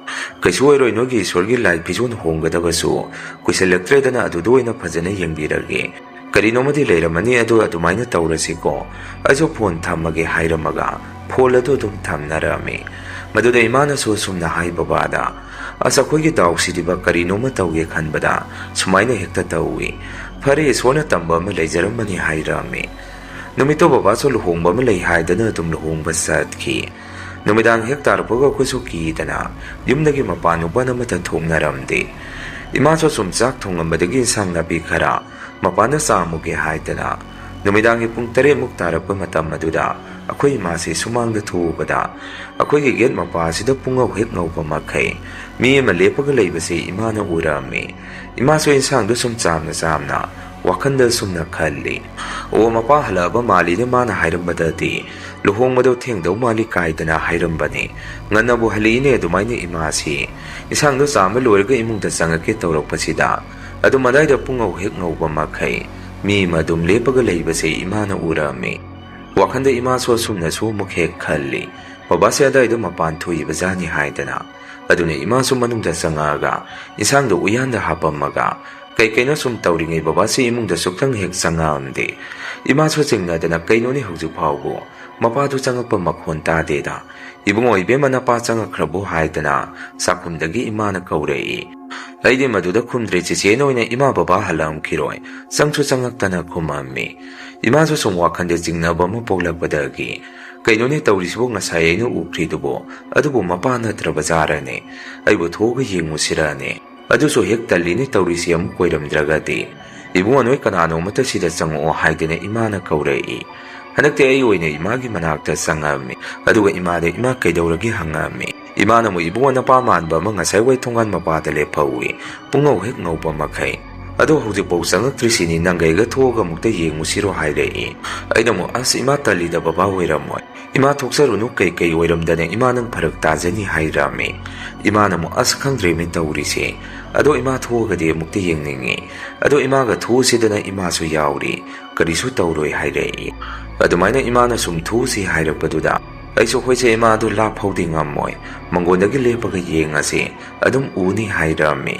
ꯀꯩꯁꯨ ꯑꯣꯏꯔꯣꯏ, ꯅꯣꯏꯒꯤ ꯏꯁꯣꯔꯒꯤ ꯂꯥꯏ ꯐꯤꯖꯣꯜ ꯍꯣꯡꯒꯗꯕꯁꯨ ꯀꯨꯏꯁꯜꯂꯛꯇ꯭ꯔꯦꯗꯅ, ꯑꯗꯨꯗ ꯑꯣꯏꯅ ꯐꯖꯅ ꯌꯦꯡꯕꯤꯔꯒꯦ꯫ ꯀꯔꯤꯅꯣꯃꯗꯤ ꯂꯩꯔꯝꯃꯅꯤ, ꯑꯗꯣ ꯑꯗꯨꯃꯥꯏꯅ ꯇꯧꯔꯁꯤꯀꯣ꯫ ꯑꯩꯁꯨ ꯐꯣꯟ ꯊꯝꯃꯒꯦ" ꯍꯥꯏꯔꯝꯃꯒ ꯐꯣꯟ ꯑꯗꯨ ꯑꯗꯨꯝ ꯊꯝꯅꯔꯝꯃꯤ꯫ ꯃꯗꯨꯗ ꯏꯃꯥꯅꯁꯨ ꯑꯁꯨꯝꯅ ꯍꯥꯏ ꯕꯕꯥꯗ, "ꯑꯁ, ꯑꯩꯈꯣꯏꯒꯤ ꯗꯥꯎꯁꯤꯗꯤꯕ ꯀꯔꯤꯅꯣꯃ ꯇꯧꯒꯦ ꯈꯟꯕꯗ ꯁꯨꯃꯥꯏꯅ ꯍꯦꯛꯇ ꯇꯧꯏ꯫ ꯐꯔꯦ, ꯏꯁꯣꯔꯅ ꯇꯝꯕ ꯑꯃ ꯂꯩꯖꯔꯝꯃꯅꯤ" ꯍꯥꯏꯔꯝꯃꯤ꯫ ꯅꯨꯃꯤꯠꯇꯣ ꯕꯕꯥꯁꯨ ꯂꯨꯍꯣꯡꯕ ꯑꯃ ꯂꯩ ꯍꯥꯏꯗꯅ ꯑꯗꯨꯝ ꯂꯨꯍꯣꯡꯕ ꯆꯠꯈꯤ꯫ ꯅꯨꯃꯤꯗꯥꯡ ꯍꯦꯛ ꯇꯥꯔꯛꯄꯒ ꯑꯩꯈꯣꯏꯁꯨ ꯀꯤꯗꯅ ꯌꯨꯝꯗꯒꯤ ꯃꯄꯥꯟ ꯃꯄꯥꯟ ꯑꯃꯠꯇ ꯊꯣꯛꯅꯔꯝꯗꯦ꯫ ꯏꯃꯥꯁꯨ ꯁꯨꯝ ꯆꯥꯛ ꯊꯣꯡꯉꯝꯕꯗꯒꯤ ꯏꯟꯁꯥꯡ ꯅꯥꯄꯤ ꯈꯔ ꯃꯄꯥꯟꯗ ꯆꯥꯝꯃꯨꯒꯦ ꯍꯥꯏꯗꯅ ꯅꯨꯃꯤꯗꯥꯡꯒꯤ ꯄꯨꯡ ꯇꯔꯦꯠꯃꯨꯛ ꯇꯥꯔꯛꯄ ꯃꯇꯝ ꯑꯗꯨꯗ ꯑꯩꯈꯣꯏ ꯏꯃꯥꯁꯤ ꯁꯨꯃꯥꯡꯗ ꯊꯣꯛꯎꯕꯗ ꯑꯩꯈꯣꯏꯒꯤ ꯒꯦꯠ ꯃꯄꯥ ꯑꯁꯤꯗ ꯄꯨꯡꯉꯧ ꯍꯦꯛ ꯉꯧꯕ ꯃꯈꯩ ꯃꯤ ꯑꯃ ꯂꯦꯞꯄꯒ ꯂꯩꯕꯁꯤ ꯏꯃꯥꯅ ꯎꯔꯝꯃꯤ꯫ ꯏꯃꯥꯁꯨ ꯏꯟꯁꯥꯡꯗꯨ ꯁꯨꯝ ꯆꯥꯝꯅ ꯆꯥꯝꯅ ꯋꯥꯈꯜꯗ ꯁꯨꯝꯅ ꯈꯜꯂꯤ, "ꯑꯣ, ꯃꯄꯥ ꯍꯜꯂꯛꯑꯕ ꯃꯥꯜꯂꯤꯅꯦ, ꯃꯥꯅ ꯍꯥꯏꯔꯝꯕꯗꯗꯤ ꯂꯨꯍꯣꯡꯕꯗꯣ ꯊꯦꯡꯗꯧ ꯃꯥꯜꯂꯤ" ꯀꯥꯏꯗꯅ ꯍꯥꯏꯔꯝꯕꯅꯤ꯫ ꯉꯟꯅꯕꯨ ꯍꯜꯂꯛꯏꯅꯦ ꯑꯗꯨꯃꯥꯏꯅ ꯏꯃꯥꯁꯤ꯫ ꯏꯟꯁꯥꯡꯗꯣ ꯆꯥꯝꯕ ꯂꯣꯏꯔꯒ ꯏꯃꯨꯡꯗ ꯆꯪꯉꯛꯀꯦ ꯇꯧꯔꯛꯄꯁꯤꯗ ꯑꯗꯨꯝ ꯑꯗꯥꯏꯗ ꯄꯨꯡꯉꯧ ꯍꯦꯛ ꯉꯧꯕ ꯃꯈꯩ ꯃꯤ ꯑꯃ ꯑꯗꯨꯝ ꯂꯦꯞꯄꯒ ꯂꯩꯕꯁꯦ ꯏꯃꯥꯅ ꯎꯔꯝꯃꯤ꯫ ꯋꯥꯈꯟꯗ ꯏꯃꯥꯁꯨ ꯑꯁꯨꯝꯅꯁꯨ ꯑꯃꯨꯛ ꯍꯦꯛ ꯈꯜꯂꯤ, ꯕꯕꯥꯁꯦ ꯑꯗꯥꯏꯗꯣ ꯃꯄꯥꯟ ꯊꯣꯛꯏꯕ ꯖꯥꯠꯅꯤ ꯍꯥꯏꯗꯅ꯫ ꯑꯗꯨꯅ ꯏꯃꯥꯁꯨ ꯃꯅꯨꯡꯗ ꯆꯪꯉꯛꯑꯒ ꯏꯟꯁꯥꯡꯗꯣ ꯎꯌꯥꯟꯗ ꯍꯥꯞꯄꯝꯃꯒ ꯀꯩ ꯀꯩꯅꯣ ꯁꯨꯝ ꯇꯧꯔꯤꯉꯩ ꯕꯕꯥꯁꯤ ꯏꯃꯨꯡꯗ ꯁꯨꯛꯆꯪ ꯍꯦꯛ ꯆꯪꯉꯛꯑꯝꯗꯦ꯫ ꯏꯃꯥꯁꯨ ꯆꯤꯡꯅꯗꯅ, "ꯀꯩꯅꯣꯅꯦ ꯍꯧꯖꯤꯛ ꯐꯥꯎꯕ ꯃꯄꯥꯗꯨ ꯆꯪꯉꯛꯄ ꯃꯈꯣꯟ ꯇꯥꯗꯦꯗ꯫ ꯏꯕꯨꯡꯉꯣ, ꯏꯕꯦꯝꯃ, ꯅꯄꯥ ꯆꯪꯉꯛꯈ꯭ꯔꯕꯣ?" ꯍꯥꯏꯗꯅ ꯆꯥꯛꯈꯨꯝꯗꯒꯤ ꯏꯃꯥꯅ ꯀꯧꯔꯛꯏ꯫ ꯑꯩꯗꯤ ꯃꯗꯨꯗ ꯈꯨꯝꯗ꯭ꯔꯦ, ꯆꯦꯆꯦꯅ ꯑꯣꯏꯅ ꯏꯃꯥ ꯕꯕꯥ ꯍꯜꯂꯛꯑꯝꯈꯤꯔꯣꯏ, ꯆꯪꯁꯨ ꯆꯪꯉꯛꯇꯅ ꯈꯨꯝꯃꯝꯃꯤ꯫ ꯏꯃꯥꯁꯨ ꯁꯨꯝ ꯋꯥꯈꯟꯗ ꯆꯤꯡꯅꯕ ꯑꯃ ꯄꯣꯛꯂꯛꯄꯗꯒꯤ, "ꯀꯩꯅꯣꯅꯦ ꯇꯧꯔꯤꯁꯤꯕꯨ? ꯉꯁꯥꯏ ꯑꯩꯅ ꯎꯈ꯭ꯔꯤꯗꯨꯕꯨ ꯑꯗꯨꯕꯨ ꯃꯄꯥ ꯅꯠꯇ꯭ꯔꯕ ꯖꯥꯔꯅꯦ? ꯑꯩꯕꯨ ꯊꯣꯛꯑꯒ ꯌꯦꯡꯉꯨꯁꯤꯔꯅꯦ? ꯑꯗꯨꯁꯨ ꯍꯦꯛ ꯇꯜꯂꯤꯅꯦ ꯇꯧꯔꯤꯁꯤ ꯑꯃꯨꯛ ꯑꯣꯏꯔꯝꯗ꯭ꯔꯒꯗꯤ꯫ ꯏꯕꯨꯡꯉꯣ, ꯅꯣꯏ ꯀꯅꯥꯅꯣꯃꯇ ꯁꯤꯗ ꯆꯪꯉꯛꯑꯣ" ꯍꯥꯏꯗꯅ ꯏꯃꯥꯅ ꯀꯧꯔꯛꯏ꯫ ꯍꯟꯗꯛꯇꯤ ꯑꯩ ꯑꯣꯏꯅ ꯏꯃꯥꯒꯤ ꯃꯅꯥꯛꯇ ꯆꯪꯉꯛꯑꯝꯃꯤ꯫ ꯑꯗꯨꯒ ꯏꯃꯥꯗ "ꯏꯃꯥ, ꯀꯩꯗꯧꯔꯒꯦ?" ꯍꯪꯉꯛꯑꯝꯃꯤ꯫ ꯏꯃꯥꯅ ꯑꯃꯨꯛ, "ꯏꯕꯨꯡꯉꯣ, ꯅꯄꯥ ꯃꯥꯟꯕ ꯑꯃ ꯉꯁꯥꯏ ꯋꯥꯏ ꯊꯣꯡꯒꯥꯟ ꯃꯄꯥꯗ ꯂꯦꯞꯍꯧꯏ, ꯄꯨꯡꯉꯧ ꯍꯦꯛ ꯉꯧꯕ ꯃꯈꯩ꯫ ꯑꯗꯣ ꯍꯧꯖꯤꯛꯐꯥꯎ ꯆꯪꯉꯛꯇ꯭ꯔꯤꯁꯤꯅꯤ, ꯅꯪꯒ ꯑꯩꯒ ꯊꯣꯛꯑꯒ ꯑꯃꯨꯛꯇ ꯌꯦꯡꯉꯨꯁꯤꯔꯣ?" ꯍꯥꯏꯔꯛꯏ꯫ ꯑꯩꯅ ꯑꯃꯨꯛ, "ꯑꯁ, ꯏꯃꯥ ꯇꯜꯂꯤꯗ, ꯕꯕꯥ ꯑꯣꯏꯔꯝꯃꯣꯏ꯫ ꯏꯃꯥ ꯊꯣꯛꯆꯔꯨꯅꯨ, ꯀꯩꯀꯩ ꯑꯣꯏꯔꯝꯗꯅ ꯏꯃꯥ ꯅꯪ ꯐꯔꯛ ꯇꯥꯖꯅꯤ" ꯍꯥꯏꯔꯛꯑꯝꯃꯤ꯫ ꯏꯃꯥꯅ ꯑꯃꯨꯛ, "ꯑꯁ, ꯈꯪꯗ꯭ꯔꯦꯃꯤ ꯇꯧꯔꯤꯁꯦ꯫ ꯑꯗꯣ ꯏꯃꯥ ꯊꯣꯛꯑꯒꯗꯤ ꯑꯃꯨꯛꯇ ꯌꯦꯡꯅꯤꯡꯉꯤ꯫ ꯑꯗꯣ ꯏꯃꯥꯒ ꯊꯣꯛꯎꯁꯤꯗꯅ ꯏꯃꯥꯁꯨ ꯌꯥꯎꯔꯤ, ꯀꯔꯤꯁꯨ ꯇꯧꯔꯣꯏ" ꯍꯥꯏꯔꯛꯏ꯫ ꯑꯗꯨꯃꯥꯏꯅ ꯏꯃꯥꯅ ꯁꯨꯝ ꯊꯣꯛꯎꯁꯤ ꯍꯥꯏꯔꯛꯄꯗꯨꯗ ꯑꯩꯁꯨ, "ꯍꯣꯏꯁꯦ ꯏꯃꯥ, ꯑꯗꯨ ꯂꯥꯞ ꯐꯥꯎꯗꯤ ꯉꯝꯃꯣꯏ, ꯃꯪꯒꯣꯟꯗꯒꯤ ꯂꯦꯞꯄꯒ ꯌꯦꯡꯉꯁꯤ, ꯑꯗꯨꯝ ꯎꯅꯤ" ꯍꯥꯏꯔꯛꯑꯝꯃꯤ꯫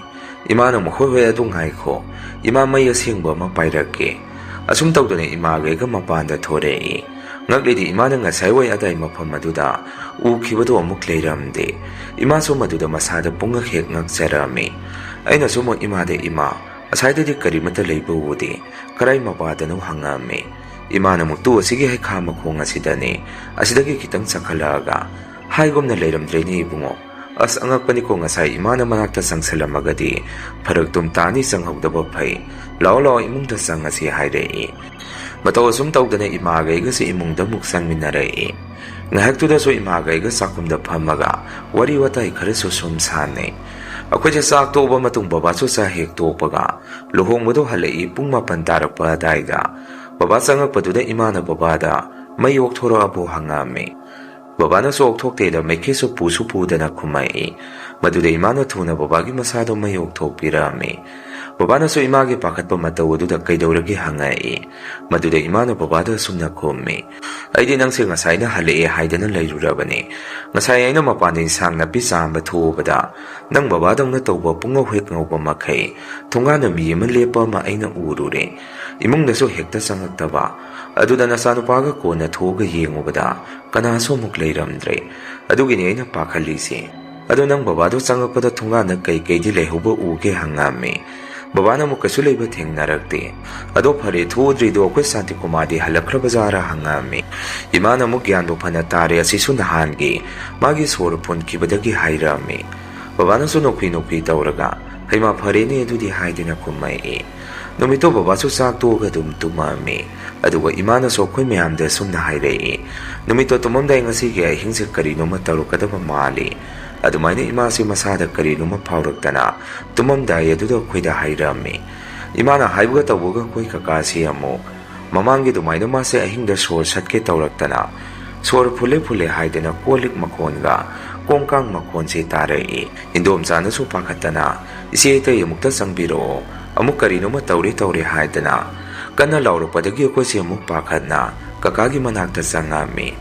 ꯏꯃꯥꯅ ꯑꯃꯨꯛ, "ꯍꯣꯏ ꯍꯣꯏ, ꯑꯗꯨ ꯉꯥꯏꯈꯣ, ꯏꯃꯥ ꯃꯩ ꯑꯁꯦꯡꯕ ꯑꯃ ꯄꯥꯏꯔꯛꯀꯦ"꯫ ꯑꯁꯨꯝ ꯇꯧꯗꯅ ꯏꯃꯥꯒ ꯑꯩꯒ ꯃꯄꯥꯟꯗ ꯊꯣꯔꯛꯏ꯫ ꯉꯛꯂꯤꯗꯤ ꯏꯃꯥꯅ ꯉꯁꯥꯏ ꯋꯥꯏ ꯑꯗꯥꯏ ꯃꯐꯝ ꯑꯗꯨꯗ ꯎꯈꯤꯕꯗꯣ ꯑꯃꯨꯛ ꯂꯩꯔꯝꯗꯦ꯫ ꯏꯃꯥꯁꯨ ꯃꯗꯨꯗ ꯃꯁꯥꯗ ꯄꯨꯡꯉꯛ ꯍꯦꯛ ꯉꯛꯆꯔꯝꯃꯤ꯫ ꯑꯩꯅꯁꯨ ꯑꯃꯨꯛ ꯏꯃꯥꯗ, "ꯏꯃꯥ, ꯉꯁꯥꯏꯗꯨꯗꯤ ꯀꯔꯤꯃꯠꯇ ꯂꯩꯕ ꯎꯗꯦ, ꯀꯔꯥꯏ ꯃꯄꯥꯗꯅꯣ?" ꯍꯪꯉꯛꯑꯝꯃꯤ꯫ ꯏꯃꯥꯅ ꯑꯃꯨꯛ, "ꯇꯨ ꯑꯁꯤꯒꯤ ꯍꯩꯈꯥ ꯃꯈꯣꯡ ꯑꯁꯤꯗꯅꯤ, ꯑꯁꯤꯗꯒꯤ ꯈꯤꯇꯪ ꯆꯈꯠꯂꯛꯑꯒ ꯍꯥꯏꯒꯨꯝꯅ ꯂꯩꯔꯝꯗ꯭ꯔꯦꯅꯦ ꯏꯕꯨꯡꯉꯣ꯫ ꯑꯁ, ꯑꯉꯛꯄꯅꯤꯀꯣ, ꯉꯁꯥꯏ ꯏꯃꯥꯅ ꯃꯅꯥꯛꯇ ꯆꯪꯁꯜꯂꯝꯃꯒꯗꯤ ꯐꯔꯛ ꯇꯨꯝ ꯇꯥꯅꯤ, ꯆꯪꯍꯧꯗꯕ ꯐꯩ꯫ ꯂꯥꯛꯑꯣ ꯂꯥꯛꯑꯣ, ꯏꯃꯨꯡꯗ ꯆꯪꯉꯁꯤ" ꯍꯥꯏꯔꯛꯏ꯫ ꯃꯇꯧ ꯑꯁꯨꯝ ꯇꯧꯗꯅ ꯏꯃꯥꯒ ꯑꯩꯒꯁꯦ ꯏꯃꯨꯡꯗ ꯑꯃꯨꯛ ꯆꯪꯃꯤꯟꯅꯔꯛꯏ꯫ ꯉꯥꯏꯍꯥꯛꯇꯨꯗꯁꯨ ꯏꯃꯥꯒ ꯑꯩꯒ ꯆꯥꯛꯈꯨꯝꯗ ꯐꯝꯃꯒ ꯋꯥꯔꯤ ꯋꯥꯇꯥꯏ ꯈꯔꯁꯨ ꯁꯨꯝ ꯁꯥꯟꯅꯩ꯫ ꯑꯩꯈꯣꯏꯁꯦ ꯆꯥꯛ ꯇꯣꯛꯑꯕ ꯃꯇꯨꯡ ꯕꯕꯥꯁꯨ ꯆꯥꯛ ꯍꯦꯛ ꯇꯣꯛꯄꯒ ꯂꯨꯍꯣꯡꯕꯗꯣ ꯍꯜꯂꯛꯏ, ꯄꯨꯡ ꯃꯥꯄꯟ ꯇꯥꯔꯛꯄ ꯑꯗꯥꯏꯗ꯫ ꯕꯕꯥ ꯆꯪꯉꯛꯄꯗꯨꯗ ꯏꯃꯥꯅ ꯕꯕꯥꯗ, "ꯃꯩ ꯑꯣꯛꯊꯣꯔꯛꯑꯕꯣ?" ꯍꯪꯉꯛꯑꯝꯃꯤ꯫ ꯕꯕꯥꯅꯁꯨ ꯑꯣꯛꯊꯣꯛꯇꯦꯗ, ꯃꯩꯈꯦꯠꯁꯨ ꯄꯨꯁꯨ ꯄꯨꯗꯅ ꯈꯨꯝꯃꯛꯏ꯫ ꯃꯗꯨꯗ ꯏꯃꯥꯅ ꯊꯨꯅ ꯕꯕꯥꯒꯤ ꯃꯁꯥꯗꯣ ꯃꯩ ꯑꯣꯛꯊꯣꯛꯄꯤꯔꯛꯑꯝꯃꯤ꯫ ꯕꯕꯥꯅꯁꯨ ꯏꯃꯥꯒꯤ ꯄꯥꯈꯠꯄ ꯃꯇꯧ ꯑꯗꯨꯗ ꯀꯩꯗꯧꯔꯒꯦ ꯍꯪꯉꯛꯏ꯫ ꯃꯗꯨꯗ ꯏꯃꯥꯅ ꯕꯕꯥꯗ ꯑꯁꯨꯝꯅ ꯈꯨꯝꯃꯤ, "ꯑꯩꯗꯤ ꯅꯪꯁꯦ ꯉꯁꯥꯏꯅ ꯍꯜꯂꯛꯑꯦ ꯍꯥꯏꯗꯅ ꯂꯩꯔꯨꯔꯕꯅꯤ꯫ ꯉꯁꯥꯏ ꯑꯩꯅ ꯃꯄꯥꯟꯗ ꯏꯟꯁꯥꯡ ꯅꯥꯄꯤ ꯆꯥꯝꯕ ꯊꯣꯛꯎꯕꯗ ꯅꯪ ꯕꯕꯥꯗꯧꯅ ꯇꯧꯕ ꯄꯨꯡꯉꯧ ꯍꯦꯛ ꯉꯧꯕ ꯃꯈꯩ ꯊꯣꯡꯒꯥꯟꯗ ꯃꯤ ꯑꯃ ꯂꯦꯞꯄ ꯑꯃ ꯑꯩꯅ ꯎꯔꯨꯔꯦ꯫ ꯏꯃꯨꯡꯗꯁꯨ ꯍꯦꯛꯇ ꯆꯪꯉꯛꯇꯕ꯫ ꯑꯗꯨꯗ ꯅꯆꯥꯅꯨꯄꯥꯒ ꯀꯣꯟꯅ ꯊꯣꯛꯑꯒ ꯌꯦꯡꯉꯨꯕꯗ ꯀꯅꯥꯁꯨ ꯑꯃꯨꯛ ꯂꯩꯔꯝꯗ꯭ꯔꯦ꯫ ꯑꯗꯨꯒꯤꯅꯤ ꯑꯩꯅ ꯄꯥꯈꯠꯂꯤꯁꯦ꯫ ꯑꯗꯣ ꯅꯪ ꯕꯕꯥꯗꯣ ꯆꯪꯉꯛꯄꯗ ꯊꯣꯡꯒꯥꯟꯗ ꯀꯩ ꯀꯩꯗꯤ ꯂꯩꯍꯧꯕ ꯎꯒꯦ?" ꯍꯪꯉꯝꯃꯤ꯫ ꯕꯕꯥꯅ ꯑꯃꯨꯛ ꯀꯩꯁꯨ ꯂꯩꯕ ꯊꯦꯡꯅꯔꯛꯇꯦ꯫ "ꯑꯗꯣ ꯐꯔꯦ, ꯊꯣꯛꯎꯗ꯭ꯔꯤꯗꯣ ꯑꯩꯈꯣꯏ ꯁꯥꯟꯇꯤꯀꯨꯃꯥꯔꯗꯤ ꯍꯜꯂꯛꯈ꯭ꯔꯕꯖꯥꯔꯥ?" ꯍꯪꯉꯝꯃꯤ꯫ ꯏꯃꯥꯅ ꯑꯃꯨꯛ ꯒ꯭ꯌꯥꯟꯕꯨ ꯐꯅ ꯇꯥꯔꯦ, ꯑꯁꯤꯁꯨ ꯅꯍꯥꯟꯒꯤ ꯃꯥꯒꯤ ꯁꯣꯔ ꯐꯨꯟꯈꯤꯕꯗꯒꯤ ꯍꯥꯏꯔꯝꯃꯤ꯫ ꯕꯕꯥꯅꯁꯨ ꯅꯣꯛꯐꯤ ꯅꯣꯛꯐꯤ ꯇꯧꯔꯒ, "ꯍꯩꯃꯥ, ꯐꯔꯦꯅꯦ ꯑꯗꯨꯗꯤ" ꯍꯥꯏꯗꯅ ꯈꯨꯝꯃꯛꯏ꯫ ꯅꯨꯃꯤꯠꯇꯣ ꯕꯕꯥꯁꯨ ꯆꯥꯛ ꯇꯣꯛꯑꯒ ꯑꯗꯨꯝ ꯇꯨꯝꯃꯝꯃꯤ꯫ ꯑꯗꯨꯒ ꯏꯃꯥꯅꯁꯨ ꯑꯩꯈꯣꯏ ꯃꯌꯥꯝꯗ ꯑꯁꯨꯝꯅ ꯍꯥꯏꯔꯛꯏ, "ꯅꯨꯃꯤꯠꯇꯣ ꯇꯨꯝꯃꯝꯗꯥꯏ ꯉꯁꯤꯒꯤ ꯑꯍꯤꯡꯁꯦ ꯀꯔꯤꯅꯣꯃ ꯇꯧꯔꯛꯀꯗꯕ ꯃꯥꯜꯂꯤ"꯫ ꯑꯗꯨꯃꯥꯏꯅ ꯏꯃꯥꯁꯤ ꯃꯁꯥꯗ ꯀꯔꯤꯅꯣꯃ ꯐꯥꯎꯔꯛꯇꯅ ꯇꯨꯝꯃꯝꯗꯥꯏ ꯑꯗꯨꯗ ꯑꯩꯈꯣꯏꯗ ꯍꯥꯏꯔꯝꯃꯤ꯫ ꯏꯃꯥꯅ ꯍꯥꯏꯕꯒ ꯇꯧꯕꯒ ꯑꯩꯈꯣꯏ ꯀꯀꯥꯁꯤ ꯑꯃꯨꯛ ꯃꯃꯥꯡꯒꯤ ꯑꯗꯨꯃꯥꯏꯅ ꯃꯥꯁꯦ ꯑꯍꯤꯡꯗ ꯁꯣꯔ ꯁꯠꯀꯦ ꯇꯧꯔꯛꯇꯅ, ꯁꯣꯔ ꯐꯨꯜꯂꯦ ꯐꯨꯜꯂꯦ ꯍꯥꯏꯗꯅ ꯀꯣꯜ ꯂꯤꯛ ꯃꯈꯣꯟꯒ ꯀꯣꯡꯀꯥꯡ ꯃꯈꯣꯟꯁꯦ ꯇꯥꯔꯛꯏ꯫ ꯏꯟꯗꯣꯝꯆꯥꯅꯁꯨ ꯄꯥꯈꯠꯇꯅ, "ꯏꯆꯦ ꯏꯇꯩ ꯑꯃꯨꯛꯇ ꯆꯪꯕꯤꯔꯛꯑꯣ, ꯑꯃꯨꯛ ꯀꯔꯤꯅꯣꯃ ꯇꯧꯔꯦ ꯇꯧꯔꯦ" ꯍꯥꯏꯗꯅ ꯀꯟꯅ ꯂꯥꯎꯔꯛꯄꯗꯒꯤ ꯑꯩꯈꯣꯏꯁꯦ ꯑꯃꯨꯛ ꯄꯥꯈꯠꯅ ꯀꯀꯥꯒꯤ ꯃꯅꯥꯛꯇ ꯆꯪꯉꯝꯃꯤ꯫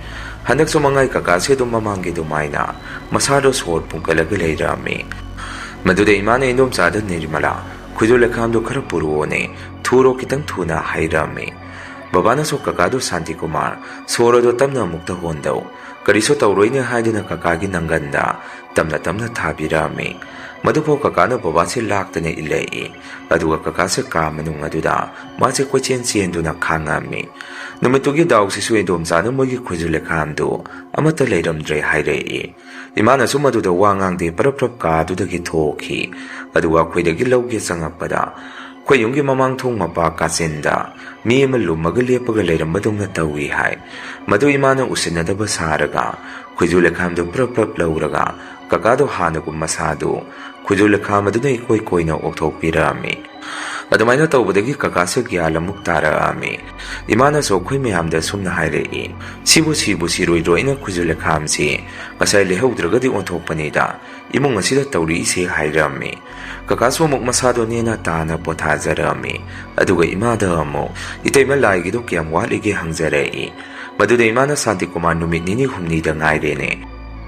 ꯍꯟꯗꯛꯁꯨ ꯃꯉꯥꯏ ꯀꯀꯥꯁꯦ ꯑꯗꯨꯝ ꯃꯃꯥꯡꯒꯤ ꯑꯗꯨꯃꯥꯏꯅ ꯃꯁꯥꯗꯣ ꯁꯣꯔ ꯄꯨꯡꯀꯠꯂꯒ ꯂꯩꯔꯝꯃꯤ꯫ ꯃꯗꯨꯗ ꯏꯃꯥꯅ ꯏꯟꯗꯣꯝꯆꯥꯗ, "ꯅꯤꯔꯃꯂꯥ, ꯈꯣꯏꯖꯨ ꯂꯩꯈꯥꯝꯗꯣ ꯈꯔ ꯄꯨꯔꯛꯑꯣꯅꯦ, ꯊꯨꯔꯣ, ꯈꯤꯇꯪ ꯊꯨꯅ" ꯍꯥꯏꯔꯝꯃꯤ꯫ ꯕꯕꯥꯅꯁꯨ ꯀꯀꯥꯗꯣ, "ꯁꯥꯟꯇꯤꯀꯨꯃꯥꯔ, ꯁꯣꯔ ꯑꯗꯣ ꯇꯞꯅ ꯑꯃꯨꯛꯇ ꯍꯣꯟꯗꯧ, ꯀꯔꯤꯁꯨ ꯇꯧꯔꯣꯏꯅꯦ" ꯍꯥꯏꯗꯨꯅ ꯀꯀꯥꯒꯤ ꯅꯪꯒꯟꯗ ꯇꯞꯅ ꯇꯞꯅ ꯊꯥꯕꯤꯔꯝꯃꯤ꯫ ꯃꯗꯨꯐꯥꯎ ꯀꯀꯥꯅ ꯕꯕꯥꯁꯦ ꯂꯥꯛꯇꯅ ꯏꯜꯂꯛꯏ꯫ ꯑꯗꯨꯒ ꯀꯀꯥꯁꯦ ꯀꯥ ꯃꯅꯨꯡ ꯑꯗꯨꯗ ꯃꯥꯁꯦ ꯀꯣꯏꯆꯦꯟ ꯆꯦꯟꯗꯨꯅ ꯈꯥꯡꯉꯝꯃꯤ꯫ ꯅꯨꯃꯤꯠꯇꯨꯒꯤ ꯗꯥꯎꯁꯤꯁꯨ ꯏꯟꯗꯣꯝꯆꯥꯅ ꯃꯣꯏꯒꯤ ꯈꯣꯏꯖꯨ ꯂꯩꯈꯥꯝꯗꯨ ꯑꯃꯠꯇ ꯂꯩꯔꯝꯗ꯭ꯔꯦ ꯍꯥꯏꯔꯛꯏ꯫ ꯏꯃꯥꯅꯁꯨ ꯃꯗꯨꯗ ꯋꯥ ꯉꯥꯡꯗꯦ, ꯄꯔꯞ ꯄꯔꯞ ꯀꯥ ꯑꯗꯨꯗꯒꯤ ꯊꯣꯛꯈꯤ꯫ ꯑꯗꯨꯒ ꯑꯩꯈꯣꯏꯗꯒꯤ ꯂꯧꯒꯦ ꯆꯪꯉꯛꯄꯗ ꯑꯩꯈꯣꯏ ꯌꯨꯝꯒꯤ ꯃꯃꯥꯡ ꯊꯣꯡ ꯃꯄꯥ ꯀꯥꯆꯤꯟꯗ ꯃꯤ ꯑꯃ ꯂꯨꯝꯃꯒ ꯂꯦꯞꯄꯒ ꯂꯩꯔꯝꯕꯗꯧꯅ ꯇꯧꯏ ꯍꯥꯏ꯫ ꯃꯗꯨ ꯏꯃꯥꯅ ꯎꯁꯤꯟꯅꯗꯕ ꯁꯥꯔꯒ ꯈꯣꯏꯖꯨ ꯂꯩꯈꯥꯝꯗꯨ ꯄ꯭ꯔꯞ ꯄ꯭ꯔꯞ ꯂꯧꯔꯒ ꯀꯀꯥꯗꯣ ꯍꯥꯟꯅꯒꯨꯝ ꯃꯁꯥꯗꯨ ꯈꯣꯏꯖꯨ ꯂꯩꯈꯥꯝ ꯑꯗꯨꯅ ꯏꯀꯣꯏ ꯀꯣꯏꯅ ꯑꯣꯛꯊꯣꯛꯄꯤꯔꯛꯑꯝꯃꯤ꯫ ꯑꯗꯨꯃꯥꯏꯅ ꯇꯧꯕꯗꯒꯤ ꯀꯀꯥꯁꯦ ꯒ꯭ꯌꯥꯟ ꯑꯃꯨꯛ ꯇꯥꯔꯛꯑꯝꯃꯤ꯫ ꯏꯃꯥꯅꯁꯨ ꯑꯩꯈꯣꯏ ꯃꯌꯥꯝꯗ ꯑꯁꯨꯝꯅ ꯍꯥꯏꯔꯛꯏ, "ꯁꯤꯕꯨ ꯁꯤꯕꯨ ꯁꯤꯔꯣꯏꯗ꯭ꯔꯣ, ꯑꯩꯅ ꯈꯨꯖꯨ ꯂꯩꯈꯥꯝꯁꯤ ꯉꯁꯥꯏ ꯂꯩꯍꯧꯗ꯭ꯔꯒꯗꯤ ꯑꯣꯟꯊꯣꯛꯄꯅꯤꯗ ꯏꯃꯨꯡ ꯑꯁꯤꯗ ꯇꯧꯔꯤꯁꯦ" ꯍꯥꯏꯔꯝꯃꯤ꯫ ꯀꯀꯥꯁꯨ ꯑꯃꯨꯛ ꯃꯁꯥꯗꯣ ꯅꯦꯅ ꯇꯥꯅ ꯄꯣꯊꯥꯖꯔꯝꯃꯤ꯫ ꯑꯗꯨꯒ ꯏꯃꯥꯗ ꯑꯃꯨꯛ, "ꯏꯇꯩꯃ, ꯂꯥꯏꯒꯤꯗꯣ ꯀꯌꯥꯝ ꯋꯥꯠꯂꯤꯒꯦ?" ꯍꯪꯖꯔꯛꯏ꯫ ꯃꯗꯨꯗ ꯏꯃꯥꯅ, "ꯁꯥꯟꯇꯤꯀꯨꯃꯥꯔ, ꯅꯨꯃꯤꯠ ꯅꯤꯅꯤ ꯍꯨꯝꯅꯤꯗ ꯉꯥꯏꯔꯦꯅꯦ,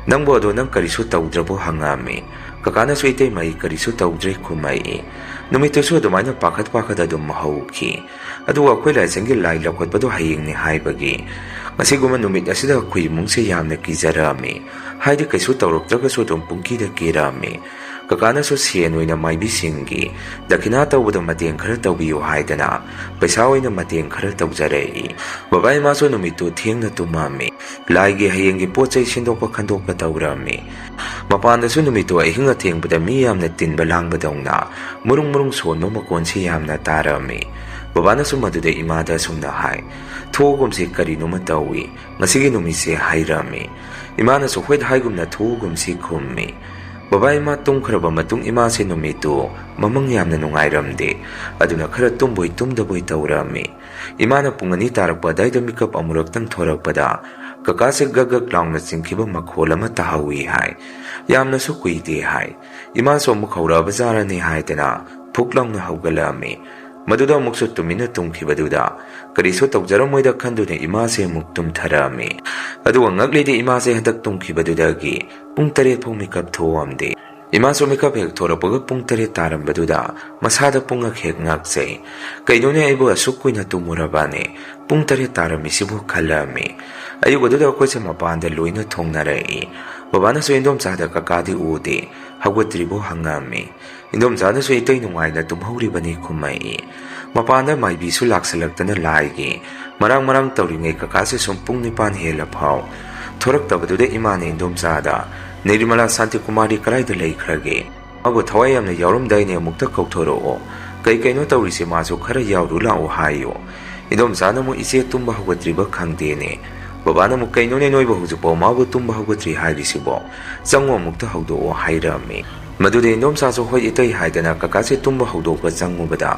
ꯅꯪꯕꯨ ꯑꯗꯣ ꯅꯪ ꯀꯔꯤꯁꯨ ꯇꯧꯗ꯭ꯔꯕꯣ?" ꯍꯪꯉꯛꯑꯝꯃꯤ꯫ ꯀꯀꯥꯅꯁꯨ, "ꯏꯇꯩꯃ, ꯑꯩ ꯀꯔꯤꯁꯨ ꯇꯧꯗ꯭ꯔꯦ" ꯈꯨꯝꯃꯛꯏ꯫ ꯅꯨꯃꯤꯠꯇꯨꯁꯨ ꯑꯗꯨꯃꯥꯏꯅ ꯄꯥꯈꯠ ꯄꯥꯈꯠ ꯑꯗꯨꯝ ꯍꯧꯈꯤ꯫ ꯑꯗꯨꯒ ꯑꯩꯈꯣꯏ ꯂꯥꯏꯁꯪꯒꯤ ꯂꯥꯏ ꯂꯧꯈꯠꯄꯗꯣ ꯍꯌꯦꯡꯅꯤ ꯍꯥꯏꯕꯒꯤ ꯉꯁꯤꯒꯨꯝꯕ ꯅꯨꯃꯤꯠ ꯑꯁꯤꯗ ꯑꯩꯈꯣꯏ ꯏꯃꯨꯡꯁꯦ ꯌꯥꯝꯅ ꯀꯤꯖꯔꯛꯑꯝꯃꯤ꯫ ꯍꯥꯏꯗꯤ ꯀꯩꯁꯨ ꯇꯧꯔꯛꯇ꯭ꯔꯒꯁꯨ ꯑꯗꯨꯝ ꯄꯨꯡꯀꯤꯗ ꯀꯤꯔꯛꯑꯝꯃꯤ꯫ ꯀꯀꯥꯅꯁꯨ ꯁꯦꯟ ꯑꯣꯏꯅ ꯃꯥꯏꯕꯤꯁꯤꯡꯒꯤ ꯗꯈꯤꯅꯥ ꯇꯧꯕꯗ ꯃꯇꯦꯡ ꯈꯔ ꯇꯧꯕꯤꯌꯨ ꯍꯥꯏꯗꯅ ꯄꯩꯁꯥ ꯑꯣꯏꯅ ꯃꯇꯦꯡ ꯈꯔ ꯇꯧꯖꯔꯛꯏ꯫ ꯕꯕꯥ ꯏꯃꯥꯁꯨ ꯅꯨꯃꯤꯠꯇꯨ ꯊꯦꯡꯅ ꯇꯨꯝꯃꯝꯃꯤ꯫ ꯂꯥꯏꯒꯤ ꯍꯌꯦꯡꯒꯤ ꯄꯣꯠ ꯆꯩ ꯁꯤꯟꯗꯣꯛꯄ ꯈꯟꯗꯣꯛꯄ ꯇꯧꯔꯝꯃꯤ꯫ ꯃꯄꯥꯟꯗꯁꯨ ꯅꯨꯃꯤꯠꯇꯨ ꯑꯍꯤꯡ ꯑꯊꯦꯡꯕꯗ ꯃꯤ ꯌꯥꯝꯅ ꯇꯤꯟꯕ ꯂꯥꯡꯕꯗꯧꯅ ꯃꯨꯔꯨꯡ ꯃꯨꯔꯨꯡ ꯁꯣꯟꯕ ꯃꯈꯣꯟꯁꯤ ꯌꯥꯝꯅ ꯇꯥꯔꯝꯃꯤ꯫ ꯕꯕꯥꯅꯁꯨ ꯃꯗꯨꯗ ꯏꯃꯥꯗ ꯑꯁꯨꯝꯅ ꯍꯥꯏ, "ꯊꯣꯛꯎꯒꯨꯝꯁꯤ, ꯀꯔꯤꯅꯣꯃ ꯇꯧꯏ ꯉꯁꯤꯒꯤ ꯅꯨꯃꯤꯠꯁꯦ" ꯍꯥꯏꯔꯝꯃꯤ꯫ ꯏꯃꯥꯅꯁꯨ ꯍꯣꯏ ꯍꯥꯏꯒꯨꯝꯅ "ꯊꯣꯛꯎꯒꯨꯝꯁꯤ" ꯈꯨꯝꯃꯤ꯫ ꯕꯕꯥ ꯏꯃꯥ ꯇꯨꯝꯈ꯭ꯔꯕ ꯃꯇꯨꯡ ꯏꯃꯥꯁꯦ ꯅꯨꯃꯤꯠꯇꯨ ꯃꯃꯪ ꯌꯥꯝꯅ ꯅꯨꯡꯉꯥꯏꯔꯝꯗꯦ꯫ ꯑꯗꯨꯅ ꯈꯔ ꯇꯨꯝꯕꯣꯏ ꯇꯨꯝꯗꯕꯣꯏ ꯇꯧꯔꯝꯃꯤ꯫ ꯏꯃꯥꯅ ꯄꯨꯡ ꯑꯅꯤ ꯇꯥꯔꯛꯄ ꯑꯗꯥꯏꯗ ꯃꯤꯀꯞ ꯑꯃꯨꯔꯛꯇꯪ ꯊꯣꯔꯛꯄꯗ ꯀꯀꯥꯁꯦ ꯒꯛ ꯒꯛ ꯂꯥꯎꯅ ꯆꯤꯡꯈꯤꯕ ꯃꯈꯣꯜ ꯑꯃ ꯇꯥꯍꯧꯏ ꯍꯥꯏ꯫ ꯌꯥꯝꯅꯁꯨ ꯀꯨꯏꯗꯦ ꯍꯥꯏ꯫ ꯏꯃꯥꯁꯨ ꯑꯃꯨꯛ ꯍꯧꯔꯛꯑꯕꯖꯥꯔꯅꯤ ꯍꯥꯏꯗꯅ ꯐꯨꯛ ꯂꯥꯎꯅ ꯍꯧꯒꯠꯂꯛꯑꯝꯃꯤ꯫ ꯃꯗꯨꯗ ꯑꯃꯨꯛꯁꯨ ꯇꯨꯃꯤꯟꯅ ꯇꯨꯝꯈꯤꯕꯗꯨꯗ ꯀꯔꯤꯁꯨ ꯇꯧꯖꯔꯝꯃꯣꯏꯗ ꯈꯟꯗꯨꯅ ꯏꯃꯥꯁꯦ ꯑꯃꯨꯛ ꯇꯨꯝꯊꯔꯛꯑꯝꯃꯤ꯫ ꯑꯗꯨꯒ ꯉꯛꯂꯤꯗꯤ ꯏꯃꯥꯁꯦ ꯍꯟꯗꯛ ꯇꯨꯝꯈꯤꯕꯗꯨꯗꯒꯤ ꯄꯨꯡ ꯇꯔꯦꯠ ꯐꯥꯎ ꯃꯤꯀꯞ ꯊꯣꯛꯑꯝꯗꯦ꯫ ꯏꯃꯥꯁꯨ ꯃꯤꯀꯞ ꯍꯦꯛ ꯊꯣꯔꯛꯄꯒ ꯄꯨꯡ ꯇꯔꯦꯠ ꯇꯥꯔꯝꯕꯗꯨꯗ ꯃꯁꯥꯗ ꯄꯨꯡꯉꯛ ꯍꯦꯛ ꯉꯛꯆꯩ꯫ "ꯀꯩꯅꯣꯅꯦ, ꯑꯩꯕꯨ ꯑꯁꯨꯛ ꯀꯨꯏꯅ ꯇꯨꯝꯃꯨꯔꯕꯅꯦ? ꯄꯨꯡ ꯇꯔꯦꯠ ꯇꯥꯔꯝꯃꯤꯁꯤꯕꯨ?" ꯈꯜꯂꯝꯃꯤ꯫ ꯑꯌꯨꯛ ꯑꯗꯨꯗ ꯑꯩꯈꯣꯏꯁꯦ ꯃꯄꯥꯟꯗ ꯂꯣꯏꯅ ꯊꯣꯡꯅꯔꯛꯏ꯫ ꯕꯕꯥꯅꯁꯨ ꯏꯟꯗꯣꯝꯆꯥꯗ "ꯀꯀꯥꯗꯤ ꯎꯗꯦ, ꯍꯧꯒꯠꯇ꯭ꯔꯤꯕꯣ?" ꯍꯪꯉꯝꯃꯤ꯫ ꯏꯟꯗꯣꯝꯆꯥꯅꯁꯨ "ꯏꯇꯩ ꯅꯨꯡꯉꯥꯏꯅ ꯇꯨꯝꯍꯧꯔꯤꯕꯅꯤ" ꯈꯨꯝꯃꯛꯏ꯫ ꯃꯄꯥꯟꯗ ꯃꯥꯏꯕꯤꯁꯨ ꯂꯥꯛꯁꯜꯂꯛꯇꯅ ꯂꯥꯏꯒꯤ ꯃꯔꯥꯡ ꯃꯔꯥꯡ ꯇꯧꯔꯤꯉꯩ ꯀꯀꯥꯁꯦ ꯁꯨꯝ ꯄꯨꯡ ꯅꯤꯄꯥꯟ ꯍꯦꯜꯂ ꯐꯥꯎ ꯊꯣꯔꯛꯇꯕꯗꯨꯗ ꯏꯃꯥꯅ ꯏꯟꯗꯣꯝꯆꯥꯗ, "ꯅꯤꯔꯃꯂꯥ ꯁꯥꯟꯇꯤꯀꯨꯃꯥꯔꯗꯤ ꯀꯗꯥꯏꯗ ꯂꯩꯈ꯭ꯔꯒꯦ? ꯃꯥꯕꯨ ꯊꯋꯥꯏ ꯌꯥꯝꯅ ꯌꯥꯎꯔꯝꯗꯥꯏꯅꯦ, ꯑꯃꯨꯛꯇ ꯀꯧꯊꯣꯔꯛꯑꯣ꯫ ꯀꯩ ꯀꯩꯅꯣ ꯇꯧꯔꯤꯁꯦ, ꯃꯥꯁꯨ ꯈꯔ ꯌꯥꯎꯔꯨ ꯂꯥꯛꯑꯣ" ꯍꯥꯏꯌꯣ꯫ ꯏꯟꯗꯣꯝꯆꯥꯅ ꯑꯃꯨꯛ, "ꯏꯆꯦ ꯇꯨꯝꯕ ꯍꯧꯒꯠꯇ꯭ꯔꯤꯕ ꯈꯪꯗꯦꯅꯦ"꯫ ꯕꯕꯥꯅ ꯑꯃꯨꯛ, "ꯀꯩꯅꯣꯅꯦ ꯅꯣꯏꯕꯨ ꯍꯧꯖꯤꯛꯐꯥꯎ ꯃꯥꯕꯨ ꯇꯨꯝꯕ ꯍꯧꯒꯠꯇ꯭ꯔꯤ ꯍꯥꯏꯔꯤꯁꯤꯕꯣ? ꯆꯪꯉꯣ, ꯑꯃꯨꯛꯇ ꯍꯧꯗꯣꯛꯑꯣ" ꯍꯥꯏꯔꯛꯑꯝꯃꯤ꯫ ꯃꯗꯨꯗ ꯏꯟꯗꯣꯝꯆꯥꯁꯨ "ꯍꯣꯏ ꯏꯇꯩ" ꯍꯥꯏꯗꯅ ꯀꯀꯥꯁꯦ ꯇꯨꯝꯕ ꯍꯧꯗꯣꯛꯄ ꯆꯪꯉꯨꯕꯗ,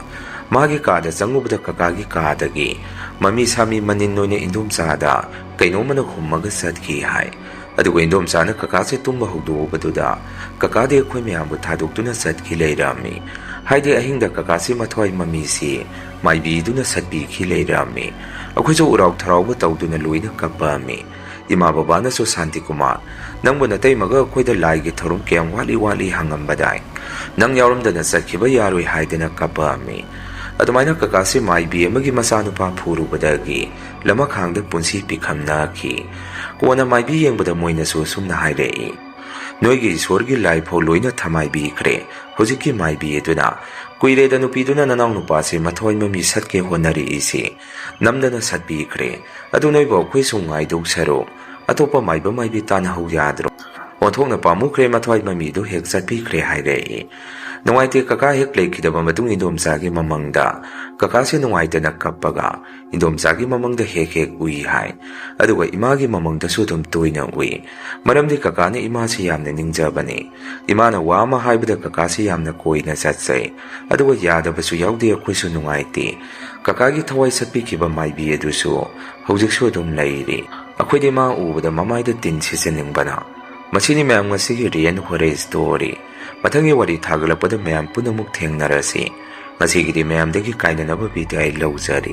ꯃꯥꯒꯤ ꯀꯥꯗ ꯆꯪꯉꯨꯕꯗ ꯀꯀꯥꯒꯤ ꯀꯥꯗꯒꯤ ꯃꯃꯤ ꯁꯥꯃꯤ ꯃꯅꯤꯟ ꯑꯣꯏꯅ ꯏꯟꯗꯣꯝꯆꯥꯗ ꯀꯩꯅꯣꯝꯃꯅ ꯍꯨꯝꯃꯒ ꯆꯠꯈꯤ ꯍꯥꯏ꯫ ꯑꯗꯨꯒ ꯏꯟꯗꯣꯝꯆꯥꯅ ꯀꯀꯥꯁꯦ ꯇꯨꯝꯕ ꯍꯧꯗꯣꯛꯎꯕꯗꯨꯗ ꯀꯀꯥꯗꯤ ꯑꯩꯈꯣꯏ ꯃꯌꯥꯝꯕꯨ ꯊꯥꯗꯣꯛꯇꯨꯅ ꯆꯠꯈꯤ ꯂꯩꯔꯝꯃꯤ꯫ ꯍꯥꯏꯗꯤ ꯑꯍꯤꯡꯗ ꯀꯀꯥꯁꯤ ꯃꯊ꯭ꯋꯥꯏ ꯃꯃꯤꯁꯤ ꯃꯥꯏꯕꯤꯗꯨꯅ ꯁꯠꯄꯤꯈꯤ ꯂꯩꯔꯝꯃꯤ꯫ ꯑꯩꯈꯣꯏꯁꯨ ꯎꯔꯥꯎ ꯊꯔꯥꯎꯕ ꯇꯧꯗꯨꯅ ꯂꯣꯏꯅ ꯀꯞꯄꯝꯃꯤ꯫ ꯏꯃꯥ ꯕꯕꯥꯅꯁꯨ "ꯁꯥꯟꯇꯤꯀꯨꯃꯥꯔ, ꯅꯪꯕꯨ ꯅꯇꯩꯃꯒ ꯑꯩꯈꯣꯏꯗ ꯂꯥꯏꯒꯤ ꯊꯧꯔꯝ ꯀꯌꯥꯝ ꯋꯥꯠꯂꯤ ꯋꯥꯠꯂꯤ ꯍꯪꯉꯝꯕꯗꯥꯏ? ꯅꯪ ꯌꯥꯎꯔꯝꯗꯅ ꯆꯠꯈꯤꯕ ꯌꯥꯔꯣꯏ" ꯍꯥꯏꯗꯅ ꯀꯞꯄꯝꯃꯤ꯫ ꯑꯗꯨꯃꯥꯏꯅ ꯀꯀꯥꯁꯤ ꯃꯥꯏꯕꯤ ꯑꯃꯒꯤ ꯃꯆꯥꯅꯨꯄꯥ ꯐꯨꯔꯨꯕꯗꯒꯤ ꯂꯃꯈꯥꯡꯗ ꯄꯨꯟꯁꯤ ꯄꯤꯈꯝꯅꯈꯤ꯫ ꯀꯣꯟꯅ ꯃꯥꯏꯕꯤ ꯌꯦꯡꯕꯗ ꯃꯣꯏꯅꯁꯨ ꯑꯁꯨꯝꯅ ꯍꯥꯏꯔꯛꯏ, "ꯅꯣꯏꯒꯤ ꯏꯁꯣꯔꯒꯤ ꯂꯥꯏꯐꯥꯎ ꯂꯣꯏꯅ ꯊꯃꯥꯏꯕꯤꯈ꯭ꯔꯦ ꯍꯧꯖꯤꯛꯀꯤ ꯃꯥꯏꯕꯤ ꯑꯗꯨꯅ꯫ ꯀꯨꯏꯔꯦꯗ ꯅꯨꯄꯤꯗꯨꯅ ꯅꯅꯥꯎ ꯅꯨꯄꯥꯁꯦ ꯃꯊ꯭ꯋꯥꯏ ꯃꯃꯤ ꯁꯠꯀꯦ ꯍꯣꯠꯅꯔꯛꯏꯁꯦ꯫ ꯅꯝꯗꯅ ꯁꯠꯄꯤꯈ꯭ꯔꯦ꯫ ꯑꯗꯨ ꯅꯣꯏꯕꯨ ꯑꯩꯈꯣꯏ ꯁꯨꯝ ꯉꯥꯏꯗꯧ ꯁꯔꯨꯛ ꯑꯇꯣꯞꯄ ꯃꯥꯏꯕ ꯃꯥꯏꯕꯤ ꯇꯥꯟꯅꯍꯧ ꯌꯥꯗ꯭ꯔꯣ? ꯑꯣꯟꯊꯣꯛꯅ ꯄꯥꯝꯃꯨꯈ꯭ꯔꯦ, ꯃꯊ꯭ꯋꯥꯏ ꯃꯃꯤꯗꯨ ꯍꯦꯛ ꯆꯠꯄꯤꯈ꯭ꯔꯦ" ꯍꯥꯏꯔꯛꯏ꯫ ꯅꯨꯡꯉꯥꯏꯇꯦ, ꯀꯀꯥ ꯍꯦꯛ ꯂꯩꯈꯤꯗꯕ ꯃꯇꯨꯡ ꯏꯟꯗꯣꯝꯆꯥꯒꯤ ꯃꯃꯪꯗ ꯀꯀꯥꯁꯦ ꯅꯨꯡꯉꯥꯏꯇꯅ ꯀꯞꯄꯒ ꯏꯟꯗꯣꯝꯆꯥꯒꯤ ꯃꯃꯪꯗ ꯍꯦꯛ ꯍꯦꯛ ꯎꯏ ꯍꯥꯏ꯫ ꯑꯗꯨꯒ ꯏꯃꯥꯒꯤ ꯃꯃꯪꯗꯁꯨ ꯑꯗꯨꯝ ꯇꯣꯏꯅ ꯎꯏ꯫ ꯃꯔꯝꯗꯤ ꯀꯀꯥꯅ ꯏꯃꯥꯁꯤ ꯌꯥꯝꯅ ꯅꯤꯡꯖꯕꯅꯤ꯫ ꯏꯃꯥꯅ ꯋꯥ ꯑꯃ ꯍꯥꯏꯕꯗ ꯀꯀꯥꯁꯤ ꯌꯥꯝꯅ ꯀꯣꯏꯅ ꯆꯠꯆꯩ꯫ ꯑꯗꯨꯒ ꯌꯥꯗꯕꯁꯨ ꯌꯥꯎꯗꯦ, ꯑꯩꯈꯣꯏꯁꯨ ꯅꯨꯡꯉꯥꯏꯇꯦ꯫ ꯀꯀꯥꯒꯤ ꯊꯋꯥꯏ ꯁꯠꯄꯤꯈꯤꯕ ꯃꯥꯏꯕꯤ ꯑꯗꯨꯁꯨ ꯍꯧꯖꯤꯛꯁꯨ ꯑꯗꯨꯝ ꯂꯩꯔꯤ꯫ ꯑꯩꯈꯣꯏꯗꯤ ꯃꯥ ꯎꯕꯗ ꯃꯃꯥꯏꯗ ꯇꯤꯟ ꯁꯤꯠꯆꯅꯤꯡꯕꯅ꯫ ꯃꯁꯤꯅꯤ ꯃꯌꯥꯝ ꯉꯁꯤꯒꯤ ꯔꯤꯌꯦꯜ ꯍꯣꯔꯔ ꯁ꯭ꯇꯣꯔꯤ꯫ ꯃꯊꯪꯒꯤ ꯋꯥꯔꯤ ꯊꯥꯒꯠꯂꯛꯄꯗ ꯃꯌꯥꯝ ꯄꯨꯝꯅꯃꯛ ꯊꯦꯡꯅꯔꯁꯤ꯫ ꯉꯁꯤꯒꯤꯗꯤ ꯃꯌꯥꯝꯗꯒꯤ ꯀꯥꯏꯅꯅꯕ ꯕꯤꯗꯥꯏ ꯂꯧꯖꯔꯤ꯫